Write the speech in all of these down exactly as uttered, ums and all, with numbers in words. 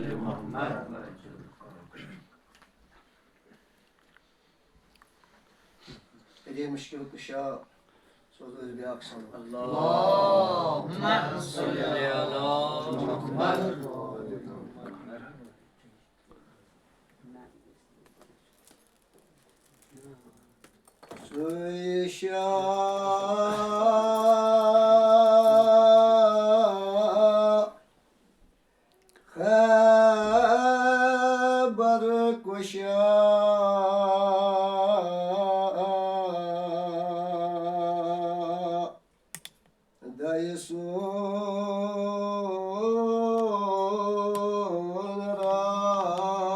Mohammad. A مشکل کشا، سوز بیاکھ صلوات۔ اللهم صل على محمد۔ سُے شاہ خیبر کشا، دایہِ سون رازدار۔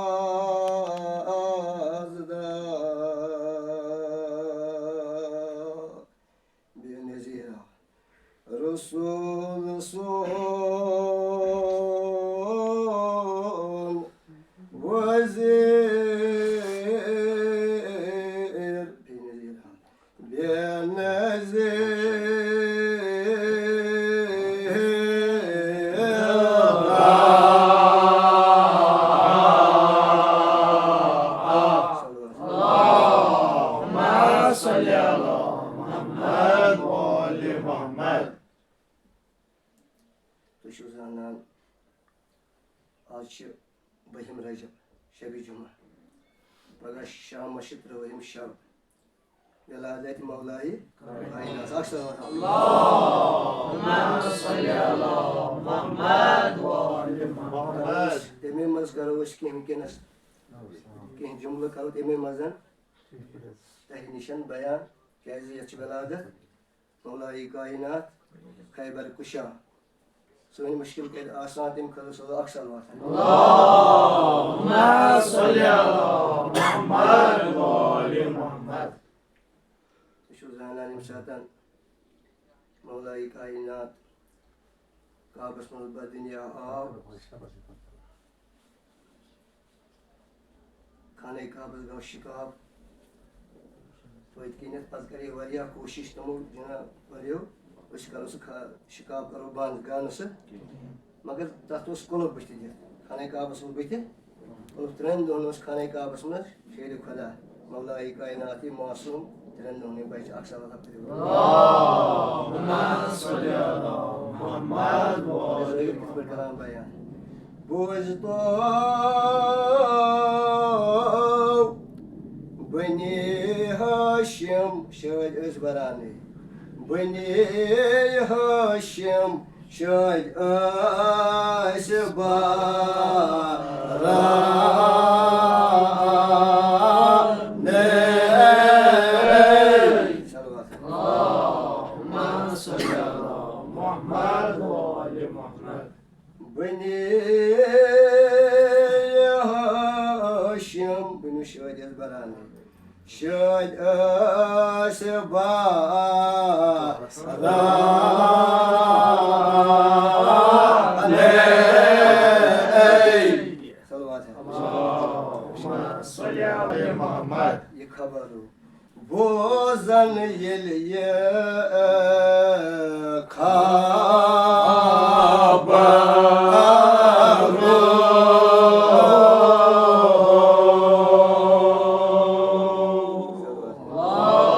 بے نظیرا رسول سون وزیر، بے نظیرا، بے نظیر۔ اللهم صل على محمد وآل محمد۔ تُہۍ چھِو زانان، آز چھِ بٔہِم رجب، شبِ جمعہ۔ پگاہ شامس چھِ ترٛٲہِم شب، ولادت مولائے کائنات۔ اکھ صلوات۔ اللهم صل على محمد وآل محمد۔ تَمے منٛز کرو أسۍ کینٛہہ وٕنکیٚنس، کینٛہہ جملہٕ کرو تَمے منٛز تۄہہِ نِش بیان، کیازِ یتھ چھِ ولادت مولائے کائنات خیبر کشا۔ سٲنۍ مشکل کرِ آسان، تَمہِ خٲطرٕ سوزو اکھ صلوات۔ اللهم صل على محمد وآل محمد۔ تُہۍ چھِو زانان، ییٚمہِ ساتہٕ مولائے کائنات کعبس منٛز بددُنیا آو، خانہ کعبس گوٚو شِکاف۔ پٔتۍ کِنٮ۪تھ پتہٕ کرے واریاہ کوٗشِش تِمو، جناب، واریاہو، أسۍ کرو سُہ خا-، شِکاف کرو بنٛد، گنہٕ سُہ۔ مگر تتھ اوس قُلف بٕتھِ دِتھ۔ خانہ کعبس اوس بٕتھِ قُلف۔ ترٛٮ۪ن دۄہن اوس خانہ کعبس منٛز شیرِ خدا، مولائے کائنات معصوم، ترٛٮ۪ن دۄہن بچہِ۔ اکھ صلوات پٔرِو۔ اللهم صل علی محمد و آل محمد۔ کِتھ پٲٹھۍ کران بیان؟ بوزتو بنی ہاشم، شٲدۍ ٲسۍ برانٕے۔ بنی ہاشم شٲدۍ ٲسۍ برانٕے۔ صلوات۔ اللهم صل علی محمد و آل محمد۔ بنی ہاشم، بنی شٲدۍ ٲسۍ برانٕے۔ شٲدۍ ٲسۍ برانٕے۔ صلوات۔ اللهم صل علی محمد۔ یہِ خبر بوزن ییٚلہِ یہِ خبر۔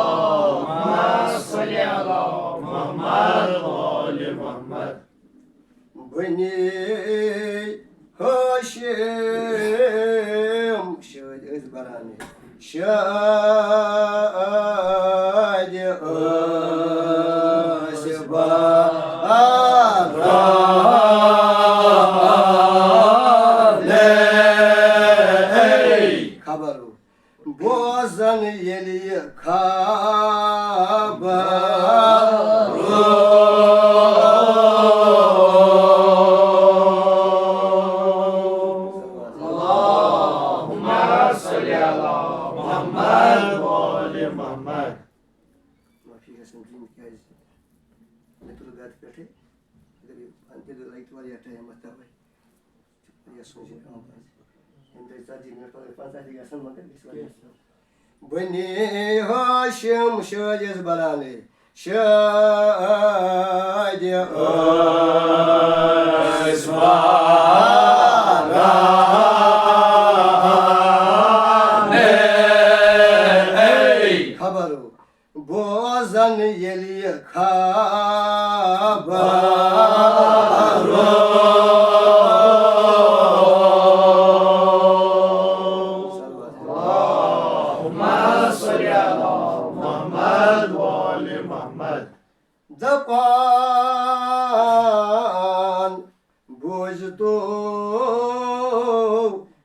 اللهم صل علی محمد و آل محمد۔ بنی ہاشم، شٲدۍ ٲسۍ برانٕے۔ شٲدۍ ٲسۍ برانٕے۔ خبر بوزن ییٚلہِ یہِ خبر۔ اللهم صل علی محمد و آل محمد۔ معافی گژھن دِنۍ، کیازِ مےٚ تُل گرِ پٮ۪ٹھٕے، اگر یہِ پانہٕ تہِ لگہِ واریاہ ٹایم اَتھ تَوَے۔ یَس منٛز چھِ کَم پَنٛژاہ۔ ییٚمہِ دۄہ ژَتجی مِنَٹ پَتہٕ پَنٛژاہ تہِ گژھن، مگر گژھِ واریاہ۔ بنی ہاشم شٲدۍ ٲسۍ برانٕے، شٲدۍ ٲسۍ برانٕے۔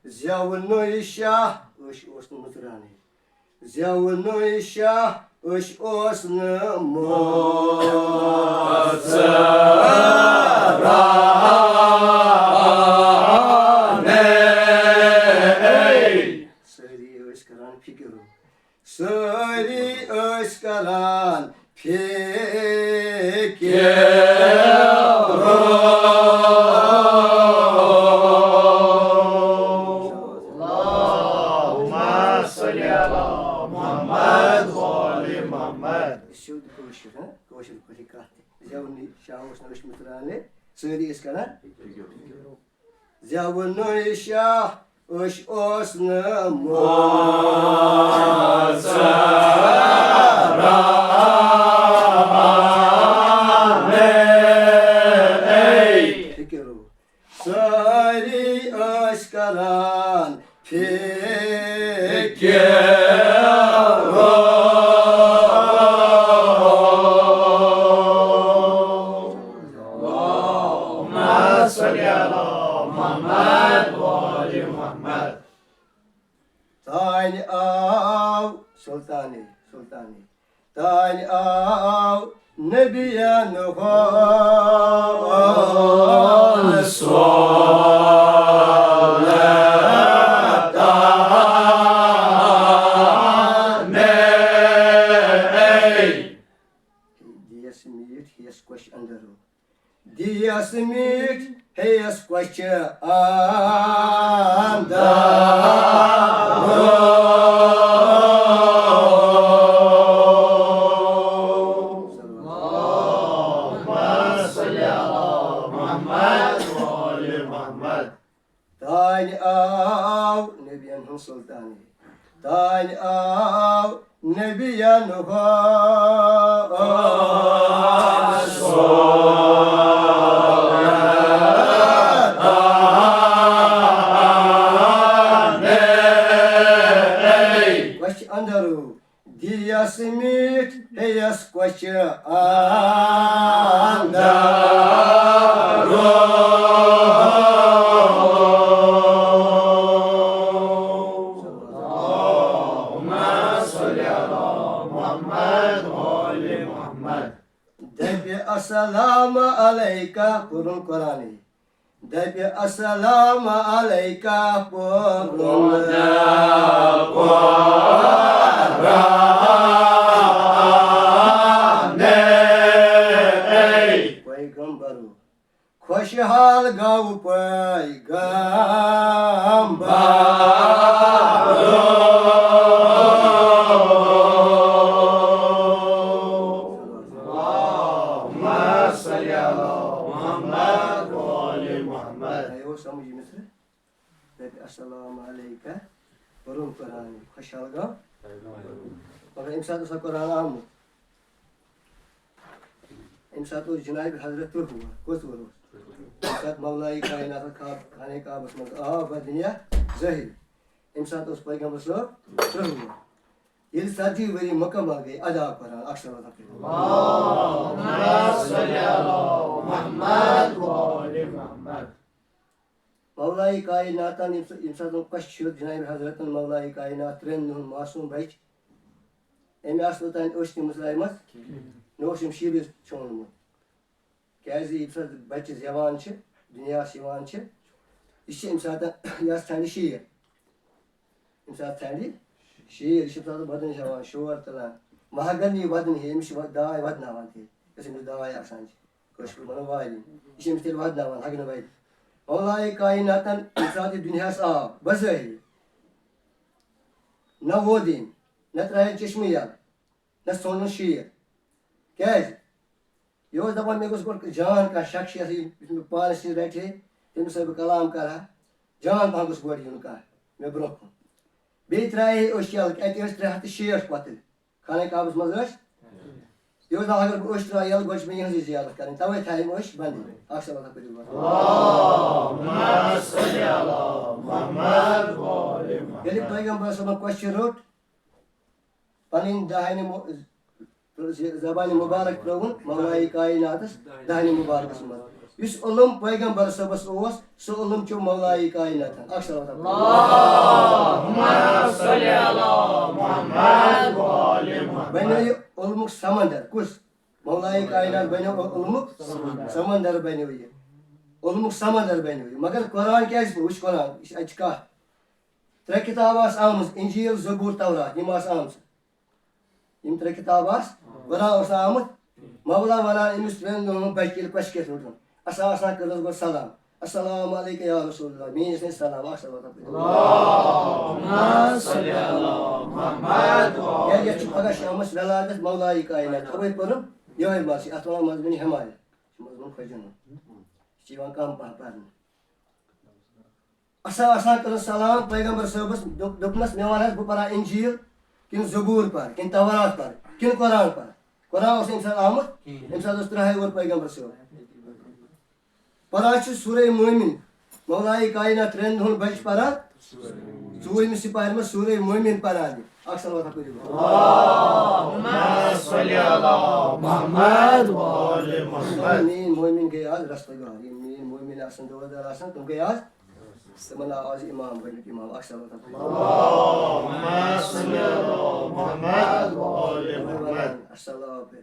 زیونُے شاہ، أچھ اوس نہٕ مٕژراونٕے۔ زیونُے شاہ، أچھ اوس نہٕ مٕژراونٕے۔ سٲری ٲسۍ کران فِکِر۔ سٲری ٲسۍ کران فِکِر۔ اللہم صل علی محمد و آل محمد۔ سیوٚد کٲشُر، ہاں؟ کٲشِر پٲٹھۍ کَتھ۔ زیونُے شاہ اوس نہٕ أچھ مٕژراونٕے، سٲری ٲسۍ کران۔ زیونُے شاہ، أچھ اوس نہٕ مٕژراونٕے۔ فِکِر۔ سٲری ٲسۍ کران فِکِر۔ اللہم صل علی محمد و آل محمد۔ تانۍ آو سلطانے، سلطانے۔ تانۍ آو نبیَن ہُنٛد سلطانے۔ دیس میٖٹھ، ہیس کۄچھِ اندر۔ دیس میٖٹھ، ہیس کۄچھِ اندر۔ اللہم صل علی محمد و آل محمد۔ تانۍ آو نبیَن ہُنٛد سلطانے۔ تانۍ آو نبیَن ہُنٛد سلطانے۔ کۄچھِ اندر۔ دیس میٖٹھ، ہیس کۄچھِ اندر۔ اللہم صل علی محمد و آل محمد۔ دپہِ السلام علیکہ، پوٚرُن قرآنٕے۔ دپہِ السلام علیکہ پوٚرُن قرآنٕے۔ پیغمبرو، خۄشحال گوٚو پیغمبرو۔ اللہم صل علی محمد و آل محمد۔ تۄہہِ اوس سمجھ یہِ مصرع؟ دَپہِ السلام علیکہ، پوٚرُن قرآن، خۄشحال گوٚو۔ مگر اَمہِ ساتہٕ اوس نہٕ قرآن آمُت۔ اَمہِ ساتہٕ اوس جناب حضرت ترٛۆہہ وُہُر۔ کٔژ وُہُر اوس؟ اَمہِ ساتہٕ مولائے کائنات خانہ کعبس منٛز آو بر دُنیا ظٲہِر۔ اَمہِ ساتہٕ اوس پیغمبر صٲب ترٛۆہہ وُہُر۔ ییٚلہِ ژتجی ؤری مکمل گٔے، ادا قرآن، اکھ صلوات پٔرِو۔ اللہم صل علی محمد و آل محمد۔ مولائے کائناتن ییٚمہِ سا-، ییٚمہِ ساتہٕ وۄنۍ کۄچھِ چھُ جناب حضرتن مولائے کائنات ترٛٮ۪ن دۄہن معصوم بچہِ، أمۍ آسہٕ نہٕ اوٚتام أچھ تہِ مٕژرایمژ، نہ اوس أمۍ شیٖرِتھ چھوٚمبمُت۔ کیازِ ییٚمہِ ساتہٕ بچہِ زٮ۪وان چھِ، دُنیاہس یِوان چھِ، یہِ چھِ أمۍ ساتہٕ، یہِ آسہِ ژھانٛڈِ شیٖر۔ أمِس آسہِ ژھانٛڈِ شیٖر، یہِ چھِ أمِس آسان وَدُن ہٮ۪وان، شور تُلان۔ مہگن یی وَدُن ہے، أمِس چھِ وَ-، داے وَدناوان تہِ۔ یۄس أمِس داے آسان چھِ۔ کٲشِر پٲٹھۍ وَنو وارِ۔ یہِ چھِ أمِس تیٚلہِ وَدناوان، ہَگنہٕ وَرِ۔ مولایہِ کایناتَن ییٚمہِ ساتہٕ یہِ دُنیاہَس آو، بظٲہِر نہ وود أمۍ، نہ ترٛایَن چشمہٕ یَلہٕ، نہ ژھونُن شیٖر۔ کیٛازِ؟ یہِ اوس دَپان، مےٚ گوٚژھ گۄڈٕ جان کانٛہہ شخصیت یُن، یُس مےٚ پانَس نِش رَٹہِ ہے، تٔمِس سۭتۍ بہٕ کلام کَرٕ ہا۔ جان پَہَن گوٚژھ گۄڈٕ یُن کانٛہہ مےٚ برٛونٛہہ کُن۔ بیٚیہِ ترٛایہِ ہے أچھ یَلہٕ، اَتہِ ٲسۍ ترٛےٚ ہَتھ تہٕ شیٹھ پۄتٕلۍ۔ خانہ کعبَس منٛز ٲسۍ۔ یہِ اوس دَپان، اگر بہٕ أچھ ترٛاوٕ یَلہٕ، گۄڈٕ چھِ مےٚ یِہٕنٛزٕے زیارت کَرٕنۍ۔ تَوَے تھایہِ یِم أچھ بنٛدٕے۔ اَکھ صلوات پٔرِو گۄڈٕ۔ اللہم صل علی محمد و آل محمد۔ ییٚلہِ پیغمبر صٲبَن question روٚٹ، پنٕنۍ دہانِ مُ-، زبانِ مُبارک ترٲوٕن مولایہِ کایناتس دہانِ مُبارکس منٛز۔ یُس علم پیغمبر صٲبس اوس، سُہ علم چھُ مولایہِ کائناتن۔ اکھ صلوات۔ اللهم صل على محمد وآل محمد۔ بنیو یہِ علمُک سمندر۔ کُس؟ مولایہِ کائنات بنیو علمُک سمندر بنیو یہِ۔ علمُک سمندر بنیو یہِ۔ مگر قرآن کیازِ پوٚر؟ وٕچھ قرآن، یہِ چھِ اَتہِ چھِ کَتھ۔ ترٛےٚ کِتاب آسہٕ آمٕژ، انجیل، زبور، تورات، یِم آسہٕ آمژٕ۔ یِم ترٛےٚ کِتاب آسہٕ، قرآن اوس نہٕ آمُت۔ مولا ونان أمِس ترٛٮ۪ن دۄہن ہُنٛد بچہِ ییٚلہِ کۄچھِ کٮ۪تھ روٚٹُن، اسا آسان کٔرنس گۄڈٕ سلام، السلام علیکم یا رسول اللہ، میٲنۍ ٲسۍ سلام، اکھ صلوات پٔرِو۔ اللهم صل على محمد وآل یا یتھ چھُ پگاہ شامس ولادت مولایہِ کائنات، اَوَے پٔرٕم یِہوٚے مزٕ، اتھ ونان مضموٗنِ حمایت، یہِ چھُ مضموٗن خۄجہِ ہُنٛد۔ یہِ چھُ یِوان کم پہم پرنہٕ۔ اسا آسان کٔرٕن سلام پیغمبر صٲبس، دوٚپ-، دوٚپنس، مےٚ وَن حظ، بہٕ پرا انجیل کِنہٕ زبور پر کِنہٕ تورات پر کِنہٕ قرآن پر؟ قرآن اوس نہٕ امہِ ساتہٕ آمُت، امہِ ساتہٕ اوس ترٛہے وور پیغمبر صٲب۔ پران چھُ سورہ مومن، مولایہِ کائنات ترٛٮ۪ن دۄہن بچہِ پران، ژوٗرمہِ سپارِ منٛز سورہ مومن پران۔ اکھ صلوات پٔرِو۔ اللهم صل على محمد وآل محمد۔ میٲنۍ مومن گٔے آز رستہٕ گار، یِم میٲنۍ مومن آسن، دور دار آسن، تِم گٔے آز تِمن آو آز امام، گۄڈٕنیُک امام، اکھ صلوات۔ اللهم صل على محمد وآل محمد۔ السلام علیکم۔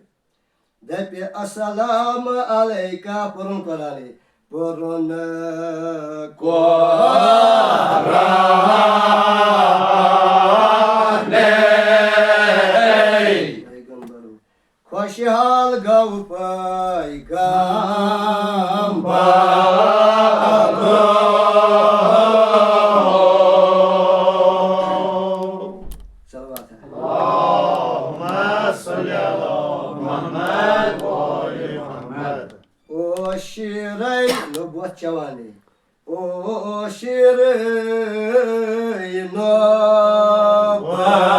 دپہِ السلام علیکہ، پوٚرُن قرآنٕے، پوٚرُن قرآنٕے۔ پیغمبرو۔ خوشحال گوٚو پیغمبر۔ صلوات۔ اللهم صل على محمد وآل محمد۔ اوس شیرے نبوت چوانے۔ اوس شیرے نبوت چوانے۔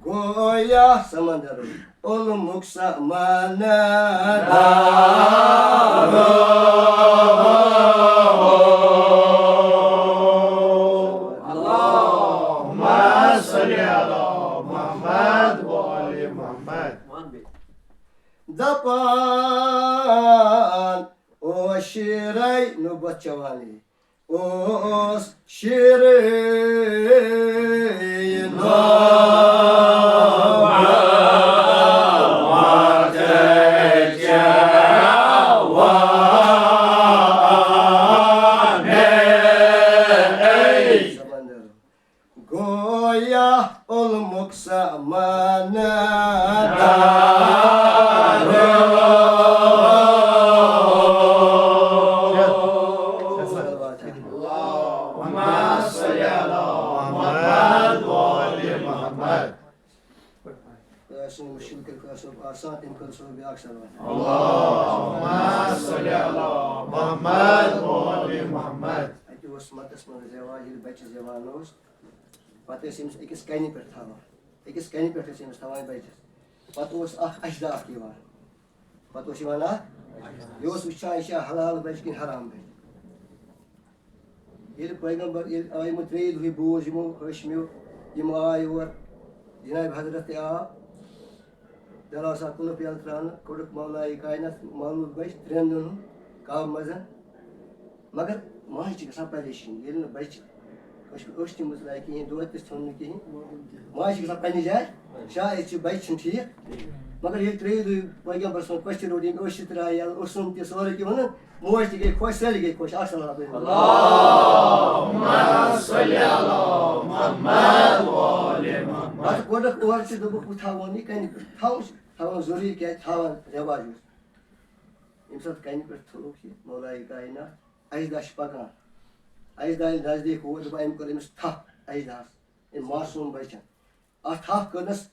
گویا سمندر علمُک سمندر۔ اللهم صل على محمد وآل محمد۔ دپان اوس شیرے نبوت چوانے۔ اوس شیرے نبوت چوانے۔ گویا علمُک سمندر۔ اللهم صل على محمد وآل محمد۔ خۄداے سٕنٛدِ مُشکِل کٔرِو خۄدا صٲب آسان، تٔمۍ کٔر سۄ بیٛاکھ صلوات۔ اللهم صل على محمد وآل محمد۔ اَتہِ اوس مَتَس منٛز زٮ۪وان، ییٚلہِ بَچہِ زٮ۪وان اوس، پَتہٕ ٲسۍ أمِس أکِس کَنہِ پٮ۪ٹھ تھاوان، أکِس کَنہِ پٮ۪ٹھ ٲسۍ أمِس تھاوان بَچَس۔ پَتہٕ اوس اَکھ اَجدٕ اَکھ یِوان، پَتہٕ اوس یِوان اَکھ، یہِ اوس وٕچھان، یہِ چھا حلال بَچہِ کِنہٕ حرام بَچہِ۔ ییٚلہِ پیغمبر، ییٚلہِ آے یِمو ترٛیٚیہِ دۄہہِ بوٗز یِمو ہاشمیو، یِم آے یور، جناب حضرت تہِ آو، دروازہ قلف یلہٕ ترٛاونہٕ، کوٚڑُکھ مولایہِ کائنات مولوٗد بچہِ ترٛٮ۪ن دۄہن ہُنٛد کعبہٕ منٛز۔ مگر ماجہِ چھِ گژھان پریشٲنی، ییٚلہِ نہٕ بچہِ أچھ، أچھ تہِ مُژراے کِہیٖنۍ، دۄد تہِ ژھیوٚن نہٕ کِہیٖنۍ، ماجہِ چھِ گژھان پننہِ جایہِ، شاید چھِ بچہِ چھِنہٕ ٹھیٖک۔ مگر ییٚلہِ ترٛیٚیہِ دۄہہِ پیغمبر سُنٛد کۄچھِ روٚٹ، ییٚمۍ أچھ تہِ ترٛایہِ یَلہٕ، اوسُم تہِ سورُے کینٛہہ ووٚنُن، موج تہِ گٔے خۄش، سٲری گٔے خۄش۔ اکھ صلوات پٔرِو۔ اللهم صل على محمد وآل محمد۔ پتہٕ کوٚڑُکھ اورٕ تہِ، دوٚپُکھ، بہٕ تھاوون یہِ کَنہِ پٮ۪ٹھ۔ تھاوُن چھِ، تھاوُن ضروٗری، کیٛازِ تھاوان رٮ۪واج اوس۔ ییٚمہِ ساتہٕ کَنہِ پٮ۪ٹھ تھوٚوُکھ یہِ مولایہِ کائنات، اَجدہ چھِ پَکان۔ اَجدہ ییٚلہِ نزدیٖک ووت، دوٚپُن، أمۍ کٔر أمِس تھپھ اَجدہَس، أمۍ معصوٗم بَچَن۔ اَتھ تھپھ کٔرنَس،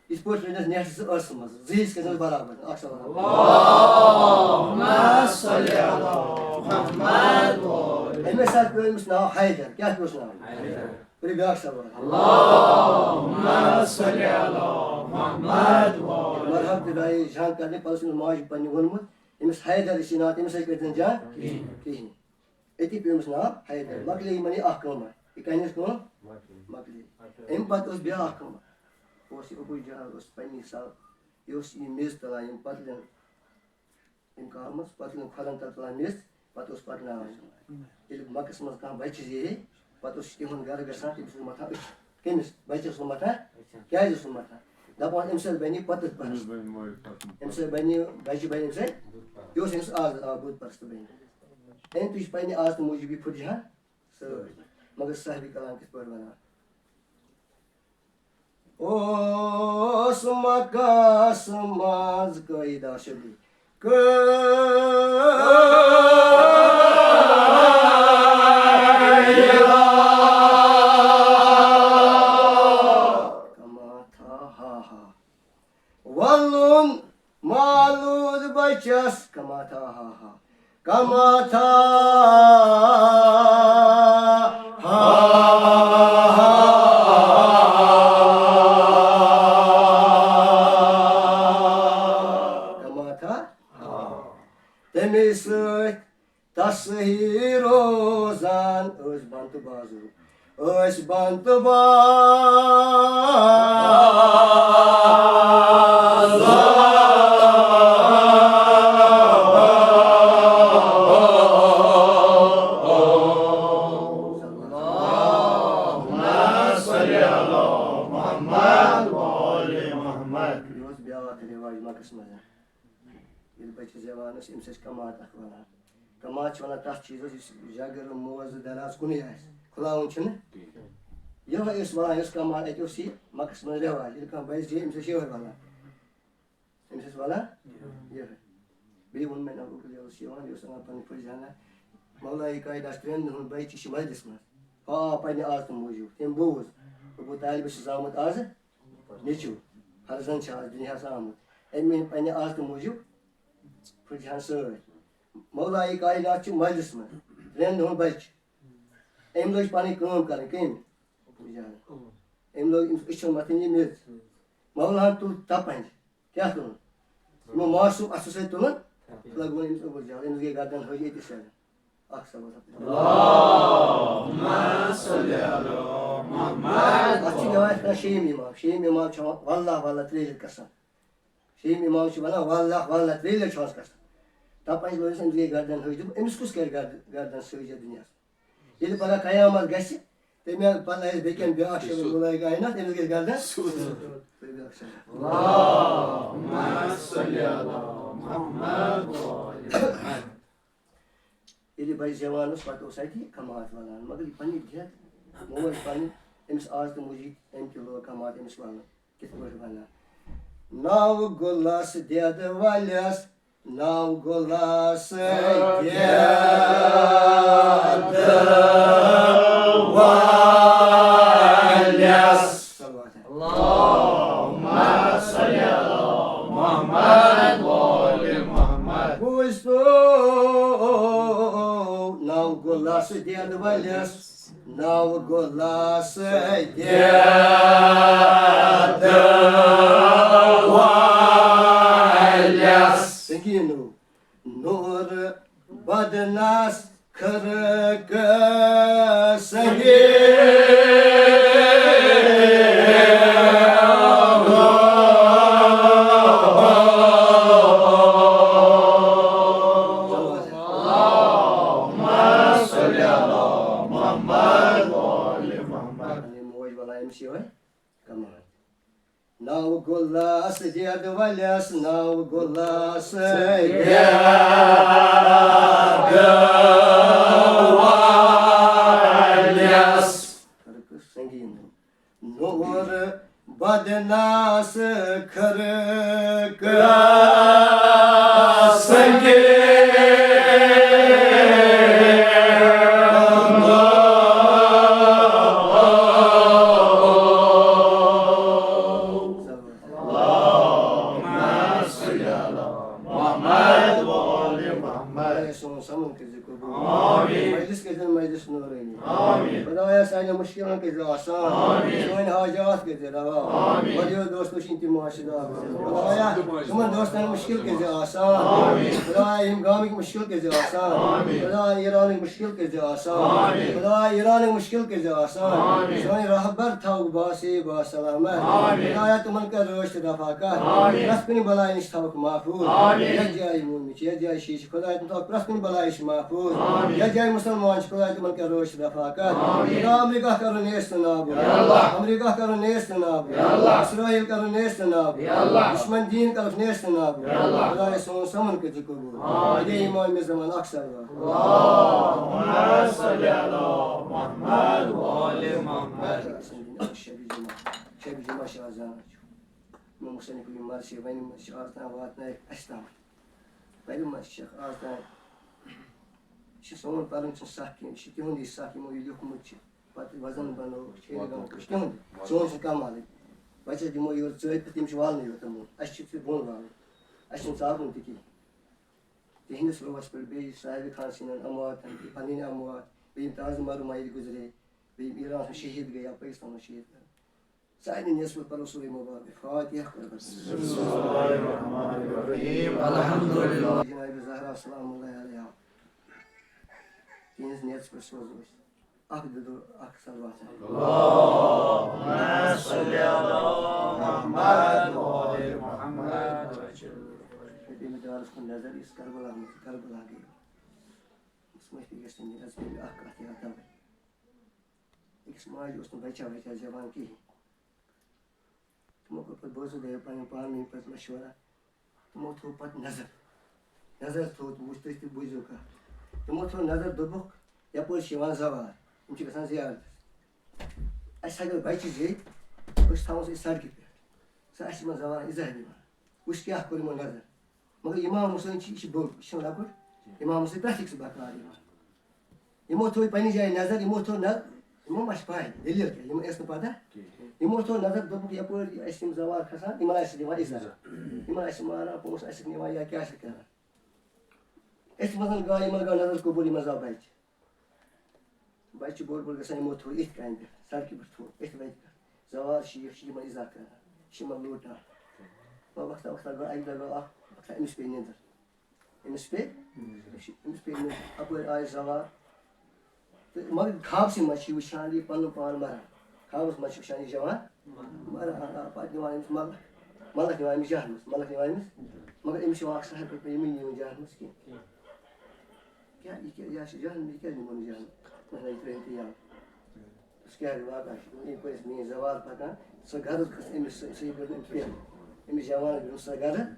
یِتھ پٲٹھۍ رٔٹنَس نیٹھٕ زٕ ٲسہٕ منٛز، زٕ حِصہٕ کٔرنَس برابر۔ اکھ صلوات۔ اللهم صل على محمد وآل۔ أمِس حظ پیوٚو أمِس ناو حیدر۔ کیٛاہ پیوٚس ناو؟ پٔرِو بیٛاکھ صلوات۔ اللهم صل على محمد وآل۔ مرحب تہِ درٛایہِ جان کرنہِ، پتہٕ اوس أمِس ماجہِ پننہِ ووٚنمُت، أمِس حیدر یُس یہِ ناو، تٔمِس ہے کٔرۍزٮ۪ن جان کِہیٖنۍ۔ کِہیٖنۍ۔ أتی پیوٚو أمِس ناو حیدر۔ مۄکلے یِمن یہِ اکھ کٲمہ۔ یہِ کَنہِ ٲس کٲم مۄکلے۔ اَمہِ پَتہٕ اوس بیٛاکھ کٲم، اوس یہِ ابوٗ جہل، اوس پنٛنہِ حساب، یہِ اوس یہِ میٚژ تُلان یِم پَتلٮ۪ن، یِم کَرَن منٛز پَتلٮ۪ن کھۄرَن تَل تُلان میٚژ، پَتہٕ اوس پَکناوان۔ ییٚلہِ مَکَس منٛز کانٛہہ بَچہٕ زیٖہے، پَتہٕ اوس تِہُنٛد گَرٕ گژھان، تٔمِس اوس مَتھان أچھ۔ کٔمِس بَچَس اوس مَتھان؟ کیٛازِ اوس مَتھان؟ دَپان، أمِس سۭتۍ بَنہِ پَتہٕ پَرُس۔ أمِس سۭتۍ بَنہِ، بَچہِ بَنہِ أمِس سۭتۍ۔ یہِ اوس أمِس آز، آ، بُت پَرُس تہٕ بَنہِ۔ أمۍ تُج پنٛنہِ عادتہٕ موٗجوٗب یہِ پھٕٹجہِ ہا سۭتۍ، مگر صاحبِ کلام کِتھ پٲٹھۍ وَنان؟ اوس مَکَس منٛز قٲیِد آسیو بیٚیہِ۔ قٲیِد۔ کما تھا ہا ہا۔ وَلُن مالوٗد بَچَس کما تھا ہا ہا۔ کما تھا ہا ہا۔ کما تھا ہا۔ تَمے سۭتۍ تَس ہی روزان ٲسۍ بَن تہٕ بازو۔ ٲسۍ بَن تہٕ بازو۔ اللہم صل علی محمد و آل محمد۔ یہِ اوس بیٛاکھ رٮ۪واج مَکَس منٛز۔ ییٚلہِ بَچہٕ زٮ۪وان اوس، أمِس ٲسۍ کماد اَکھ وَنان۔ کماد چھِ وَنان تَتھ چیٖزَس، یُس جگرٕ، موزٕ، دَراز کُنُے آسہِ، کھُلاوُن چھُنہٕ۔ یِہوٚے ٲسۍ وَنان، یُس کماد، اَتہِ اوس یہِ مَکَس منٛز رٮ۪واج۔ ییٚلہِ کانٛہہ بَچہٕ زیٚیہِ، أمِس ٲسۍ یِہوٚے وَنان۔ أمِس ٲسۍ وَنان یِہوٚے۔ بیٚیہِ ووٚن مےٚ، نہ، اوکُل یہِ اوس یِوان، یہِ اوس اَنان پَنٕنۍ پھٔلۍ جانہ، مولایہِ قاعدَس ترٛٮ۪ن دۄہَن بَچہِ چھِ مَسجِدَس منٛز۔ آ، پنٛنہِ عادتہٕ موٗجوٗب۔ تٔمۍ بوٗز، ابوٗ طالبَس چھِ زامُت آزٕ نیٚچوٗ، فرزند چھِ آز دُنیاہَس آمُت۔ أمۍ أنۍ پنٛنہِ عادتہٕ موٗجوٗب پھٔلۍ جان سۭتۍ۔ مولایہِ کائنات چھِ مَسجِدَس منٛز، ترٛٮ۪ن دۄہَن بَچہِ۔ أمۍ لٲج پَنٕنۍ کٲم کَرٕنۍ۔ کٔمۍ؟ پھٔلۍ جان۔ أمۍ لٲج أمِس أچھَن مَتھٕنۍ یہِ میٚژ۔ مولاہَن تُل تَپَنٛج۔ کیٛاہ تُلُن؟ یِمو معصوٗم اَتھٕ سۭتۍ تُلُن۔ لَگوُن أمِس ابوٗ جہل، أمِس گٔے گردن ہٲج أتی سٮ۪دٕ۔ اَکھ سَوال۔ اللہم صل علی محمد۔ اَتھ چھِ رِوایت کَران شیٖم اِمام۔ شیٖم اِمام چھُ وَنان، واللہ، واللہ، ترٛیٚیہِ لَٹہِ قسم۔ شیٖم اِمام چھُ وَنان، واللہ، واللہ، ترٛیٚیہِ لَٹہِ چھُ اَتھ قسم۔ تَپَنٛج لٲجِس، أمِس گٔے گردن ہٲج۔ دوٚپُن، أمِس کُس کَرِ گرد-، گردن سٲج یَتھ دُنیاہَس؟ ییٚلہِ پَگاہ قیامت گژھِ، تَمہِ پَتہٕ آسہِ بیٚیہِ کیٚنٛہہ بیٛاکھ شخص، سیوٚد۔ مولایہِ کائنات، أمِس گژھِ گردن سیوٚد۔ بیٛاکھ شخص۔ اللہم صل علی محمد و آل محمد۔ ییٚلہِ بَچہٕ زٮ۪وان اوس، پَتہٕ اوس اَتہِ یہِ کماد وَنان، مگر یہِ پَنٕنۍ دٮ۪د، موج پَنٕنۍ، أمِس عادتہٕ موٗجوٗب أمۍ تہِ لوگ کماد أمِس وَنُن۔ کِتھ پٲٹھۍ وَنان؟ ناو گُلَس دٮ۪د وَلٮ۪س، ناو گُلَس دٮ۪د وَلٮ۪س۔ صلوات۔ اللہم صل علی محمد و آل محمد۔ بوٗزتو، ناو گُلَس دٮ۪د وَلٮ۪س۔ ناو گُلَس دٮ۪د وَلٮ۪س۔ سنگیٖنو۔ نوٗر بدنَس کھرک سنگیٖنو۔ پنٕنۍ موج وَنان أمِس یِہوٚے کمال۔ ناو گُلَس دٮ۪د وَلٮ۪س، ناو گُلَس دٮ۪د وَلٮ۪س۔ فرقہٕ سنگیٖن۔ نوٗر بدنَس کھرک سنگیٖن۔ اللہم صل علی محمد و آل محمد۔ سون سمن کٔرزِ قبول۔ آمین۔ مجلس کٔرزِ مجلس نورانی۔ آمین۔ خدایا، سانٮ۪ن مُشکِلن کٔرۍ زِ آسان۔ آمین۔ سٲنۍ حاجات کٔرۍ زِ روا۔ آمین۔ مریض دوستو چھِ تِم آسہِ دعا۔ خدایا، تِمن دوستن مُشکِل کٔرۍ زِ آسان۔ آمین۔ خدایا، یِم گامٕکۍ مُشکِل کٔرۍ زِ آسان۔ آمین۔ خدایا، ایرانٕکۍ مُشکِل کٔرۍ زِ آسان۔ آمین۔ خدایا، ایرانٕکۍ مُشکِل کٔرۍ زِ آسان۔ آمین۔ سٲنۍ رہبر تھاوُکھ باسے باسلامت۔ آمین۔ خدایا، تِمن کر رٲچھ تہٕ رفاقت۔ آمین۔ پرٛٮ۪تھ کُنہِ بلایہِ نِش تھاوُکھ محفوظ۔ آمین۔ یتھ جایہِ مومن چھِ، یتھ جایہِ شیٖشہِ چھِ، خدایا، تِم تھاوَکھ پرٛٮ۪تھ کُنہِ بلایہِ نِش محفوظ۔ آمین۔ یتھ جایہِ مُسلمان چھِ، خدایا، تِمن کر رٲچھ رفاقت۔ آمین۔ خدا، امریکہ کرُن نیست نابود۔ یا اللہ۔ امریکہ کرُن نیست نابود۔ یا اللہ۔ اسرائیل کرُن نیست نابود۔ یا اللہ۔ دشمن دین کرُن نیست نابود۔ یا اللہ۔ خدایا، سون سمن کٔرۍ زِ قبول۔ آمین۔ اے امام زمان اکثر۔ اللہم صل علی محمد و آل محمد۔ شبِ جمعہ، شبِ جمعہ چھِ آز زانان چھُ۔ مےٚ مُصنِف یِم مرثی ونہِ منٛز چھِ آز تام واتنٲیِتھ اَسہِ تام۔ پَرِ منٛز چھِ آز تام۔ یہِ چھِ سون پَرُن چھُنہٕ سَکھ کینٛہہ، یہِ چھِ تِہُنٛدُے سَکھ، یِمو یہِ لیوٗکھمُت چھِ۔ پَتہٕ وَزَن بَنووُکھ، چھِ یہِ گٔمٕتۍ، یہِ چھِ تِہُنٛدُے۔ سون چھُنہٕ کَمالٕے۔ بَچَس دِمو یورٕ ژٲپِتھ، تِم چھِ والنٕے یوت تِمو۔ اَسہِ چھِ ژٕ بۄن والُن۔ اَسہِ چھُنہٕ ژاپُن تہِ کِہیٖنۍ۔ تِہِنٛدِس روحَس پٮ۪ٹھ، بیٚیہِ صاحب خان سٕنٛدٮ۪ن اَمواتَن، پَنٕنۍ اَموات، بیٚیہِ یِم تازٕ مَرُم ییٚتہِ گُزرے، بیٚیہِ یِم ایرانَس منٛز شہیٖد گٔے یا پٲکِستانَس منٛز شہیٖد گٔے۔ سانہِ نیٚژِ پٮ۪ٹھ پَرو سورہ مبارک فاتحہ قربان۔ بسم اللہ الرحمن الرحیم۔ الحمدللہ۔ جناب زہرا سلام اللہ علیہا۔ تِہنٛز نیٚژِ پٮ۪ٹھ سوزو أسۍ اکھ دُعا، اکھ صلوات۔ اللہم صل علی محمد و آل محمد۔ بیٚیہِ دارس کُن نظر، یُس کربلا منٛز، کربلا گٔے۔ اس منٛز تہِ گژھِ نہٕ نیٚژ، بیٚیہِ اکھ کتھ یاد تھاوٕنۍ۔ أکِس ماجہِ اوس نہٕ بچہ وچہ زٮ۪وان کِہیٖنۍ۔ تِمو کوٚر پتہٕ، بہٕ اوسُس گرِ پنٕنٮ۪ن پانہٕ ؤنۍ پتہٕ مشورہ۔ تِمو تھوٚو پتہٕ نظر۔ نظر تھوٚو، تِم وٕچھ، تُہۍ تہِ بوٗزِو کَتھ۔ تِمو تھوٚو نظر، دوٚپُکھ، یَپٲرۍ چھِ یِوان زوار، یِم چھِ گژھان زیارتَس۔ اَسہِ اگر بچہِ زیٚیہِ، أسۍ تھاوون سُہ أسۍ سڑکہِ پٮ۪ٹھ۔ سُہ آسہِ یِمَن زوارَن اِزاہ دِوان۔ وٕچھ کیٛاہ کوٚر یِمو نظر۔ مگر امام حسین چھِ، یہِ چھِ بوٚڑ، یہِ چھِنہٕ لۄکُٹ۔ امام حسین پرٛٮ۪تھ أکِس بکار یِوان۔ یِمو تھوٚو پننہِ جایہِ نظر، یِمو تھوٚو نظر، یِمو ما چھِ پاے دٔلیٖل کیٛاہ، یِمن ٲس نہٕ پتہ۔ یِمو تھوٚو نظر، دوٚپُکھ، یپٲرۍ اَسہِ یِم زوار کھسان، یِمن آسہِ دِوان عزت۔ یِمن آسہِ ماران، پونٛسہٕ آسٮ۪کھ نِوان یا کیٛاہ آسٮ۪کھ کران۔ أتھۍ منٛز گاو، یِمن گاو نظر قبول، یِمن زاو بچہِ۔ بچہِ چھِ بوٚڑ بوٚڑ گژھان، یِمو تھوٚو یِتھ کَنۍ پٮ۪ٹھ، سڑکہِ پٮ۪ٹھ تھوٚو، أتھۍ وَتہِ پٮ۪ٹھ۔ زوال شیٖخ چھِ یِمَن عزت کران، یہِ چھِ یِمَن لوٗٹان۔ وۄنۍ وقتہ وقتہ گوٚو، اَکہِ دۄہ گوٚو اَکھ وقتہ، أمِس پیٚیہِ نِندٕر۔ أمِس پیٚیہِ، أمِس پیٚیہِ نِندٕر۔ اَپٲرۍ آے زوال۔ تہٕ مگر خوابسٕے منٛز چھِ یہِ وٕچھان یہِ پَنُن پان مَران۔ خوابَس منٛز چھِ وٕچھان یہِ جوان مَران۔ آ، پَتہٕ نِوان أمِس مَلَکھ، مَلَکھ نِوان أمِس جہنَمَس، مَلَکھ نِوان أمِس، مگر أمِس چھِ یِوان اَکھ سہر پَتہٕ، یِمٕے نِوان جہنَمَس کینٛہہ۔ کیٛاہ یہِ کیٛاہ، یہِ ہا چھِ جہنم، یہِ کیٛازِ نِمون جہنم؟ نہ، نہ، یہِ ترٛٲیِو تُہۍ یَلہٕ۔ أسۍ کیٛاہ واقعہ چھُ؟ یہِ پَزِ میٛٲنۍ زوال پَکان، سۄ گرٕد کھٔژ أمِس، سۄ، سۄ یہِ گٔر نہٕ أمِس پٮ۪ٹھ۔ أمِس جوانَس گٔر سۄ گرٕد۔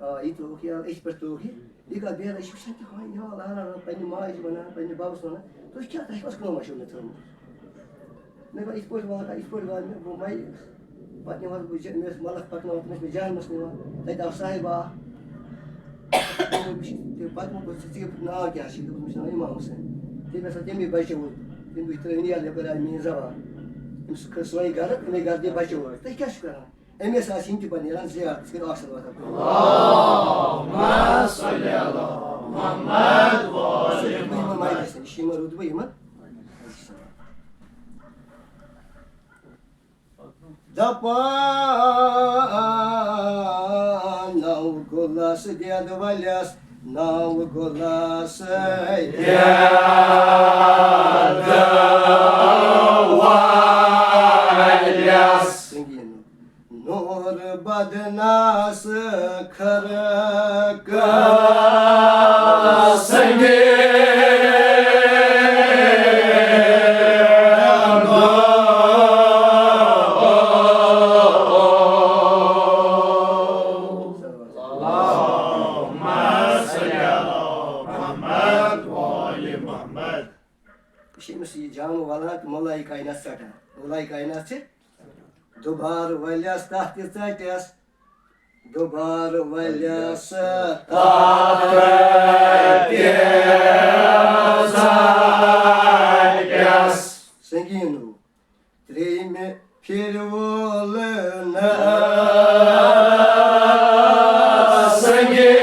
آ، یہِ ترٛووُکھ یَلہٕ، أتھۍ پٮ۪ٹھ ترٛووُکھ یہِ۔ یہِ گوٚو بے، یہِ چھُ وٕچھان کیٛاہ وَنہِ، یہِ وَنان، پنٛنہِ ماجہِ وَنان، پنٛنہِ بَبَس وَنان، تُہۍ کیٛاہ، تۄہہِ کۄس کٲم آسیو مےٚ تھٲومٕژ؟ مےٚ گوٚو یِتھ پٲٹھۍ وَنان، یِتھ پٲٹھۍ وَنان، مےٚ گوٚو مَیوٗس۔ پَتہٕ نِوان بہٕ جا-، مےٚ ٲسۍ مَلَکھ پَکناوان، تِم ٲسۍ مےٚ جہنمَس نِوان۔ تَتہِ آو صاحبہ اَکھ۔ دوٚپُن، بہٕ چھُس، تٔمۍ پَتہٕ ووٚن، "ژٕ، ژٕ کیٛاہ ناو کیٛاہ چھُے؟" دوٚپُس، "مےٚ چھُ ناو اِمام حُسین۔" تٔمۍ ہسا، تٔمی بَچووُس بہٕ۔ تٔمۍ دوٚپ، "یہِ ترٛٲوِن یَلہٕ، یَپٲرۍ آیہِ میٛٲنۍ زبان۔ أمِس کٔر سٲنۍ گرٕ، أمے گرٕ دِ بَچووُس۔ تُہۍ کیٛاہ چھِو کران؟" أمۍ ہسا آسہِ یِم تہِ پَتہٕ نیران زیارتَس کٔرِتھ اَکھ صلوات پَرُن۔ اللہم صل علی محمد و آل محمد۔ یہِ چھِ یِمَن رُتبہٕ یِمَن۔ دپان نو گُلس دٮ۪د ولس، نو گُلس دٮ۪د ولس۔ سنگین نور بدنس کھر کس سنگین۔ اللہم صل علی محمد و آل محمد۔ یہِ چھِ أمِس یہِ جامہٕ وَلان تہٕ مولایہِ کاینات ژَٹان۔ مولایہِ کاینات چھِ دُبارٕ ؤلِس تَتھ تہِ ژَٹٮ۪س۔ دُبارٕ ؤلِس تَتھ تہِ ژَٹٮ۪س۔ سنگیٖنو، ترٛیٚیِمہِ پھِرِ وول نہٕ سنگیٖنو۔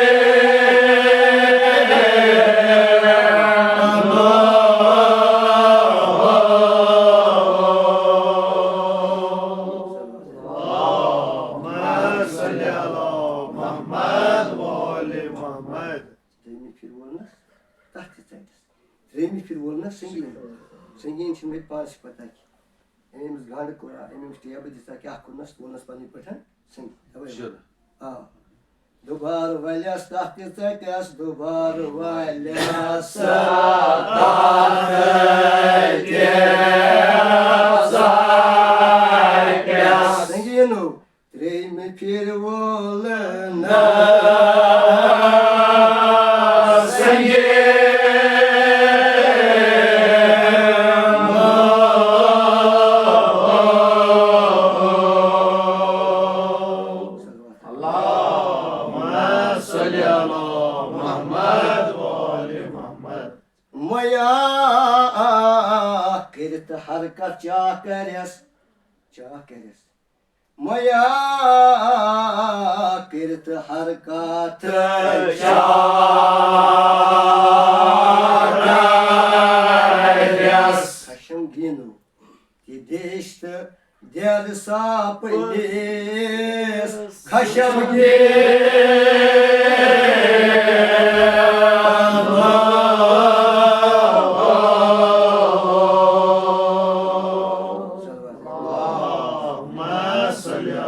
صلی علی محمد و آل محمد۔ دوٚیمہِ پھِرِ وولنَس تَتھ تہِ ژَٹٮ۪س۔ ترٛیٚیِمہِ پھِرِ وولنَس سنگیٖن۔ سنگیٖن چھِنہٕ مےٚ پانَس پَتہ کینٛہہ۔ أمۍ أمِس گنٛڈ کوٚرا، أمۍ أمِس ٹیبہٕ دِژا، کیٛاہ کوٚرنَس، وولنَس پَنٕنۍ پٲٹھۍ سنگیٖن۔ تَوَے۔ شُر۔ آ۔ دوبارٕ ولٮ۪س تَتھ تہِ ژَٹٮ۪س، دوبارٕ ولٮ۪س تَتھ تہِ ژَٹٮ۪س۔ سنگیٖنو، ترٛیٚیِمہِ پھِرِ وول نہٕ سنگیٖن۔ اللہم صل علی محمد و آل محمد۔ میا کٔرِتھ حرکت چاہ کریس، چاہ کریس۔ میا کٔرِتھ حرکت چاہ کریس۔ خشم گینو۔ یہِ دیش تہٕ دٮ۪د سا پٔلِس خشم گین۔ اللہم صل علی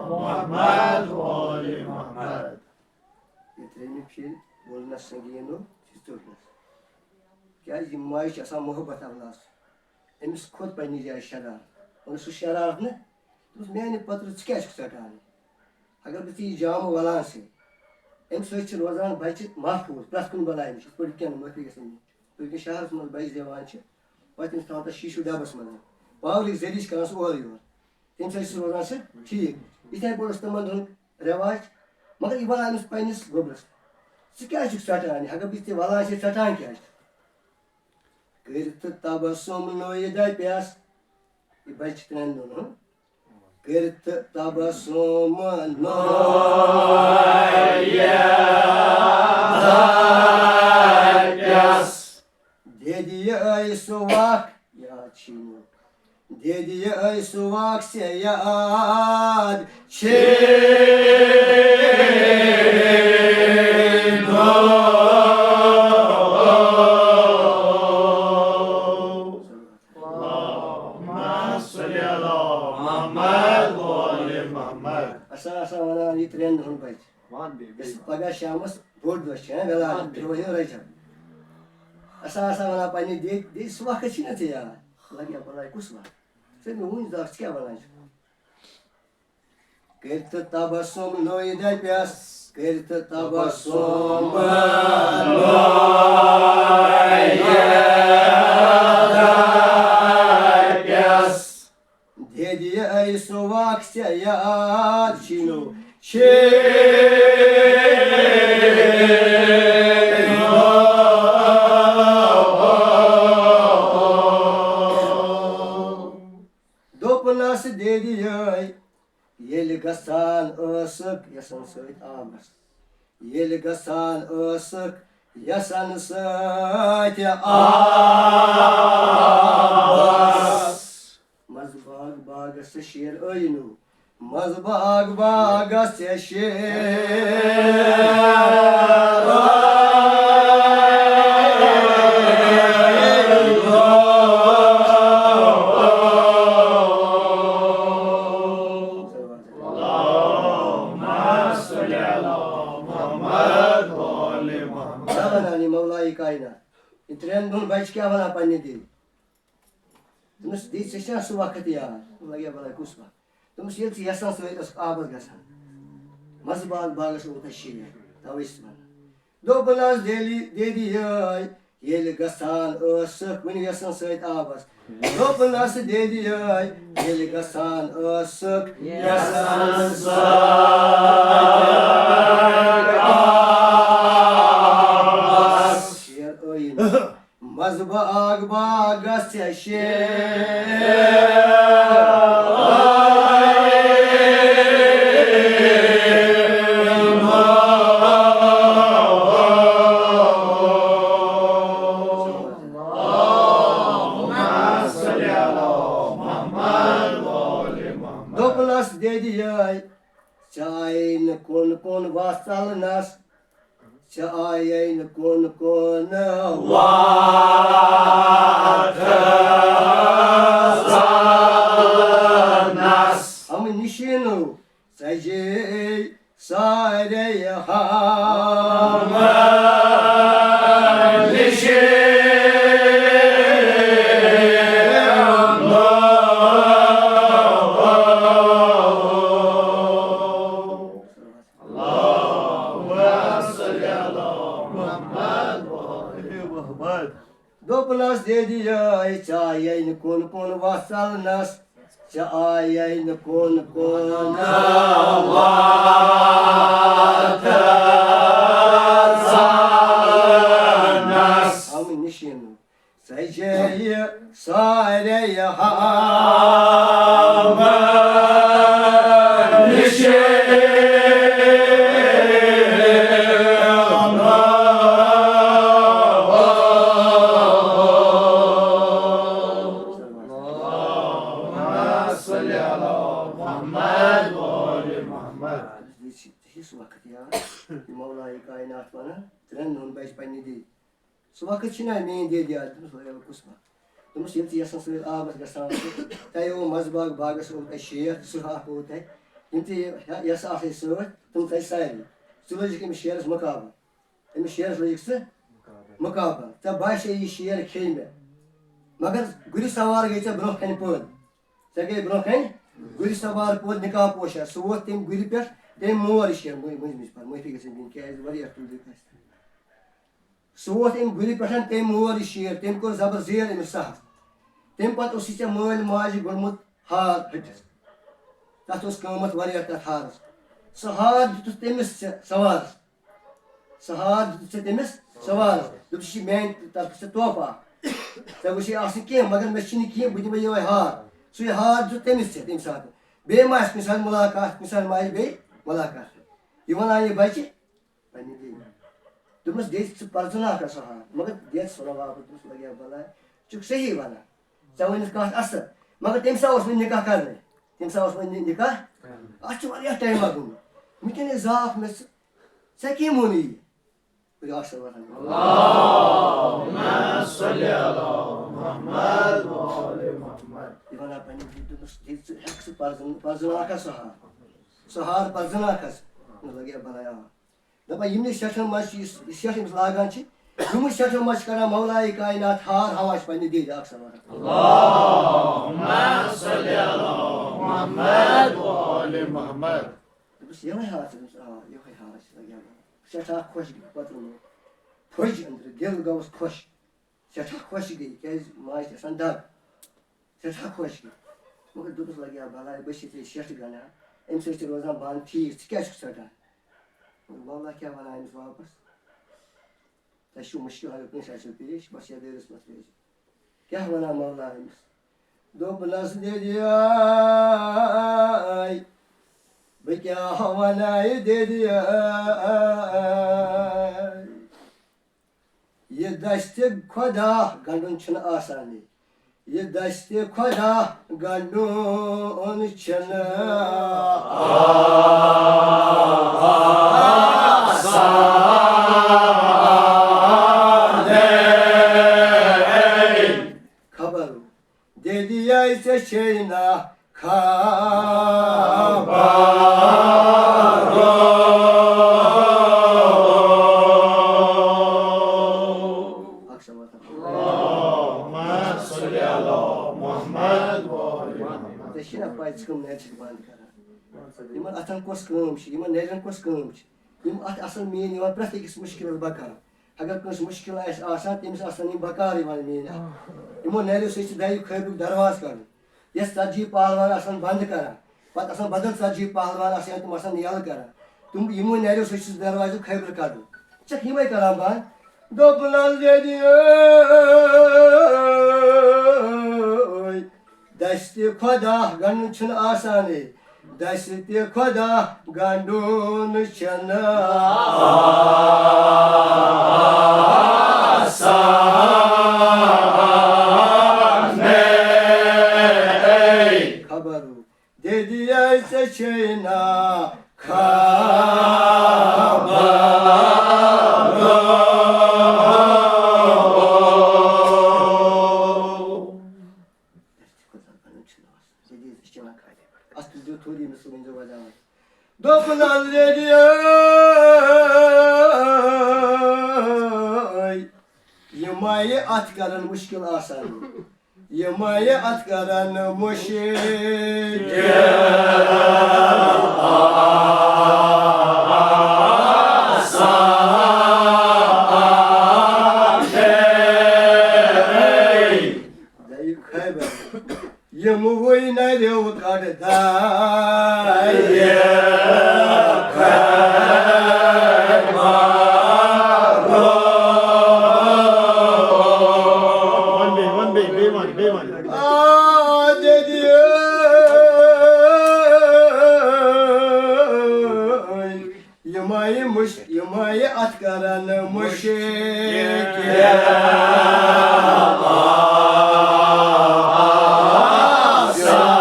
محمد و آل محمد۔ یہِ ترٛیٚیِمہِ پھِرِ وول نہ سنگیٖنو، یہِ ژوٚٹ نہ۔ کیٛازِ یہِ ماجہِ چھِ آسان محبت اولاد۔ أمِس کھوٚت پننہِ جایہِ شرارت۔ ووٚنُس، "سُہ شرارت نہٕ؟" دوٚپُس، "میانہِ پترٕ ژٕ کیٛازِ چھُکھ ژٹان؟ اگر بہٕ ژےٚ یہِ جامہٕ ولان چھُسے، اَمہِ سۭتۍ چھِ روزان بچہِ محفوٗظ پرٛٮ۪تھ کُنہِ بلایہِ نِش، یِتھ پٲٹھۍ وٕنکٮ۪ن معٲفی گژھن نِش۔ وٕنکٮ۪ن شہرس منٛز بچہِ زٮ۪وان چھِ، پتہٕ تٔمِس تھاوان تَتھ شیٖشوٗ ڈبس منٛز، پاورٕکۍ ذٔریعہٕ چھِ کران سُہ اورٕ یور، تَمہِ سۭتۍ چھِ سُہ روزان سُہ ٹھیٖک۔ یِتھے پٲٹھۍ اوس تِمن دۄہن رٮ۪واج، مگر یہِ ونان أمِس پننِس گوٚبرس، 'ژٕ کیٛازِ چھُکھ ژٹان یہِ؟ اگر بہٕ ژےٚ ولان چھُسے، ژٹان کیٛازِ چھُکھ؟'" کٔرِتھ تبسم نوٚوِ دپٮ۪س، یہِ بچہِ چھِ ترٛٮ۪ن دۄہن ہُنٛد۔ کٔرِتھ تبسم نوٚوِ دپٮ۪س۔ دِدِ یہِ ٲے سُہ وق، یاد چھُے نہٕ۔ دِدِ یہِ ٲے سُہ وق ژےٚ یاد چھُے نہٕ۔ اللہم صل علی محمد و آل محمد۔ اسا، اسا ونان یہِ ترٛٮ۪ن دۄہن بچہِ۔ وَن بیٚیہِ، بیٚیہِ یُس وَن۔ پگاہ شامس بوٚڑ دۄہ چھُ، ہاں، ویلادت، وَن بیٚیہِ۔ تُرٛوٲہِم رجب۔ اسا، اسا ونان پننہِ دِدِ، دِدِ، سُہ وقت چھُے نہ ژےٚ یاد؟ لگیا بلاے کُس وقت؟ ژےٚ مےٚ وُنہِ زانٛہہ، ژٕ کیٛاہ ونان چھُکھ؟ کٔرِتھ تبسم نوٚوِ دپٮ۪س، کٔرِتھ تبسم نوٚوِ دپٮ۪س۔ دِدِ یہِ ٲے سُہ وق ژےٚ یاد چھُے نہٕ، چھُے نہٕ۔ دوٚپنس دِدِ یہِ ٲے، ییٚلہِ گژھان ٲسٕکھ یَسَن سۭتۍ آبَس، ییٚلہِ گژھان ٲسٕکھ یَسَن سۭتۍ آبَس۔ منٛزٕ باغ باغَس ژےٚ شیر ٲیِنو، منٛزٕ باغ باغَس ژےٚ شیر۔ اللہم صل علی محمد و آل محمد۔ کیٛاہ وَنان یہِ مولایہِ کائنات؟ یہِ ترٛٮ۪ن دۄہَن بَچہِ کیٛاہ وَنان پنٛنہِ دِلہِ؟ دوٚپمَس، "دِدِ، ژےٚ چھےٚ سُہ وقت یاد؟" لَگیا بَلاے کُس وقت؟ دوٚپمَس، "ییٚلہِ ژٕ یَسَن سۭتۍ ٲسٕکھ آبَس گژھان، منٛزٕ باغ باغَس اوس تَتہِ شیر، تَوَے چھُس وَنان۔" دوٚپنَس، "دِلہِ، دِدِ یٲے، ییٚلہِ گژھان ٲسٕکھ"، ؤنِو، "یَسَن سۭتۍ آبَس"۔ دوٚپنَس، "دِدِ یٲے، ییٚلہِ گژھان ٲسٕکھ یَسَن سۭتۍ آبَس"۔ شیر ٲیِن۔ منٛزٕ باغ باغَس ژےٚ شیر۔ دوٚپنَس، "دِدِ یٲے"، ژےٚ آیے نہٕ کُن کُن وَژھ ژَلنَس، ژےٚ آیے نہٕ کُن کُن وَژھ ژَلنَس۔ ہم نشینو ژجے سارے ہم نشینو۔ اللہم صل علی محمد و آل محمد۔ دوٚپنَس، دے دِیے ژےٚ یَنہٕ کُن کُن وَژھ ژَلنَس، ژےٚ آیے نہٕ کُن کُن وَژھ ژَلنَس۔ ہم نشینو ژجے سارے ہم نشینو۔ اللہم صل علی محمد و آل محمد۔ یہِ چھُ تِژھ وقت یاد، یہِ مولایہِ کائنات ونان، ترٛٮ۪ن دۄہن بچہِ پننہِ دِلہِ۔ سُہ وقت چھُنہ میٲنۍ دِل یاد۔ دوٚپمَس، "وَلہٕ کُس وقت؟" دوٚپمَس، "ییٚلہِ ژٕ یَژھان سۭتۍ آبَس گژھان چھُکھ، تۄہہِ اوٚو منٛز باغ، باغَس اوٚو تۄہہِ شیخ، سُہ اَکھ اوٚو تۄہہِ۔ یِم تہِ یَ-، یَژھٕ آسٕنۍ سۭتۍ، تِم ژَجہِ سارے۔ ژٕ لٔجِکھ أمِس شیرَس مُقابلہٕ۔ أمِس شیرَس لٔجِکھ ژٕ مُقابلہٕ۔ ژےٚ باسے یہِ شیر کھیٚیہِ مےٚ۔ مگر گُرِ سوار گٔے ژےٚ برونٛہہ کَنہِ پٲدٕ۔ ژےٚ گٔے برونٛہہ کَنہِ گُرِ سوار پٲدٕ نِکاح پوشہ۔ سُہ ووت تٔمۍ گُرِ پٮ۪ٹھ، تٔمۍ مور یہِ شیر۔" مٔنٛزۍ، مٔنٛزۍ مٔنٛزۍ پَر، معٲفی گژھِ مےٚ دِنۍ، کیٛازِ واریاہ ٹوٗرۍ گژھِ۔ سُہ ووت أمۍ گُرِ پٮ۪ٹھ، تٔمۍ مور یہِ شیر، تٔمۍ کوٚر زبر زیر أمِس سہل۔ تَمہِ پتہٕ اوس یہِ ژےٚ مٲلۍ ماجہِ گوٚڑمُت ہار ہٹِس۔ تَتھ اوس قۭمَتھ واریاہ تَتھ ہارَس۔ سُہ ہار دیُتُتھ تٔمِس ژےٚ سوارَس۔ سُہ ہار دیُتُتھ ژےٚ تٔمِس سوارَس۔ دوٚپُس، "یہِ چھِ میٛانہِ طرفہٕ ژےٚ تحفہٕ اَکھ۔ ژےٚ گوٚژھُے آسٕنۍ کینٛہہ، مگر مےٚ چھِنہٕ کینٛہہ، بہٕ دِمَے یِہوٚے ہار۔" سُے ہار دیُت تٔمِس ژےٚ تَمہِ ساتہٕ۔ بیٚیہِ ما آسہِ کُنہِ ساتہٕ مُلاقات، کُنہِ ساتہٕ ما آسہِ بیٚیہِ مُلاقات۔ یہِ وَنان یہِ بَچہِ، پننہِ بیٚنہِ۔ دوٚپمَس، "دے ژٕ پرزٕناکھ سُہ ہار، مگر دے ژٕ سۄ واپس۔" دوٚپمَس، "لگیا بلاے، ژٕ چھُکھ صحیح وَنان، ژےٚ ؤنِتھ کَتھ اَصٕل، مگر تٔمۍ سا اوس وۄنۍ نِکاح کَرنَے، تٔمۍ سا اوس وۄنۍ نِ-، نِکاح، اَتھ چھُ واریاہ ٹایما گوٚمُت، وٕنکٮ۪ن ہے زاکھ مےٚ ژٕ، ژےٚ کٔمۍ ووٚنُے یہِ؟" بہٕ آسہٕ وَنان۔ اللہم صل علی محمد و آل محمد۔ یہِ وَنان پننہِ بیٚنہِ، دوٚپمَس، "دے ژٕ ہٮ۪کھ ژٕ پرزٕن-، پرزٕناکھا سُہ ہار، سُہ ہار پرزٕناکھا ژٕ؟" مےٚ لگیا بلاے، آ۔ دَپان، یِمنٕے سٮ۪ٹھن منٛز چھِ یُس، یہِ سٮ۪ٹھ أمِس لاگان چھِ، یِمنٕے سٮ۪ٹھن منٛز چھِ کران مولایہِ کائنات ہار ہوا چھِ پننہِ دِلہِ اکھ سوال۔ اللہم صل علی محمد و آل محمد۔ دوٚپُس، "یِہوٚے ہار چھِ؟" دوٚپُس، "آ، یِہوٚے ہار چھِ لگان۔" سٮ۪ٹھاہ خۄش گٔے پتہٕ یِمو۔ پھٔج أنٛدرٕ، دِل گوٚوُس خۄش۔ سٮ۪ٹھاہ خۄش گٔے، کیٛازِ ماجہِ چھِ آسان دگ۔ سٮ۪ٹھاہ خۄش گٔے۔ مگر دوٚپُس، "لگیا بلاے، بہٕ چھُس ژےٚ شیٹھ گنٛڈان، اَمہِ سۭتۍ چھِ روزان بانہٕ ٹھیٖک، ژٕ کیٛازِ چھُکھ ژَٹان؟" مگر مولا کیٛاہ وَنان أمِس واپس؟ تۄہہِ چھُو مُشکِل اگر کٲنٛسہِ آسیو پیش، بس یَتھ دٲیرَس منٛز ترٛٲیزیو۔ کیٛاہ وَنان مولا أمِس؟ دوٚپنَس، "دِدیاے، بہٕ کیٛاہ وَناے دِدیاے؟" یہِ دستِ خۄدا گنٛڈُن چھُنہٕ آسانٕے۔ یہِ دستِ خۄدا گنٛڈُن چھُنہٕ آسانٕے۔ خبر دِدیاے ژےٚ چھے نا خبر۔ اکھ سماعت۔ اللہم صل علی محمد و آل محمد۔ ژےٚ چھے نا پَے ژٕ کٕم نَرِ چھَکھ بنٛد کران؟ یِمن اَتھن کۄس کٲم چھِ، یِمن نَرٮ۪ن کۄس کٲم چھِ؟ یِم اَتھٕ آسَن میٛٲنۍ یِوان پرٛٮ۪تھ أکِس مُشکِلَس بکار۔ اگر کٲنٛسہِ مُشکِل آسہِ آسان، تٔمِس آسَن یِم بکار یِوان میٛٲنۍ اَتھٕ۔ یِمو نَریو سۭتۍ چھِ دَیہِ خٲرُک دروازٕ کَرُن۔ یَتھ ژتجی پہلوان آسَن بنٛد کَران، پَتہٕ آسَن بدل ژتجی پہلوان آسان، تِم آسَن یَلہٕ کَران۔ تِم، یِموٕے نَریو سۭتۍ چھُ دروازٕ خٲرُک کَرُن۔ ژےٚ چھَکھ یِمَے کَران بنٛد؟ دوٚپنَس، دِدیٲے، دستِ خۄدا گنٛڈُن چھُنہٕ آسانٕے۔ دستِ خۄدا گنٛڈُن چھُنہٕ آسانٕے۔ خبر دِدیاے ژےٚ چھے نا یِم آیہِ اَتھ کرن مُشکِل آسان۔ یِم آیہِ اَتھ کرن مُشکِل آسان۔ یِم وٕنۍ نَریو کَڑ دایہِ۔ وَن بیٚیہِ، وَن بیٚیہِ، بیٚیہِ وَن، بیٚیہِ وَن۔ آ، دٮ۪دِ ٲے۔ یِم آیہِ مُش-، یِم آیہِ اَتھ کرن مُشکِل آسان۔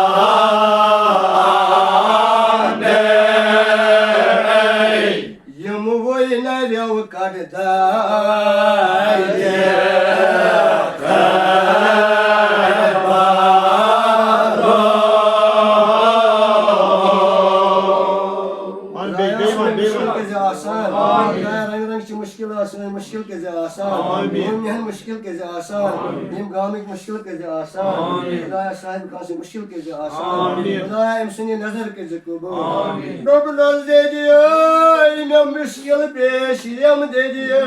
یِم وٕنۍ نَریو کَڑ دایہِ۔ وَن بیٚیہِ، بیٚیہِ وَن، بیٚیہِ وَن۔ مُشکِل کٔرۍزِ آسان۔ خۄدایا، رنٛگہٕ رنٛگہٕ چھِ مُشکِل آسان، مُشکِل کٔرۍزِ آسان۔ آمین۔ یِم یِہَن مُشکِل کٔرۍزِ آسان۔ آمین۔ یِم گامٕکۍ مُشکِل کٔرۍزِ آسان۔ آمین۔ خۄدایا، صاحب خانسٕے مُشکِل کٔرۍزِ آسان۔ آمین۔ خۄدایا، أمۍ سٕنٛدِ نظر کٔرۍزِ قبوٗل۔ آمین۔ دوٚپنَس، دٮ۪دِ ٲے، مےٚ مُشکِل پیش یِم دٮ۪دِ ٲے۔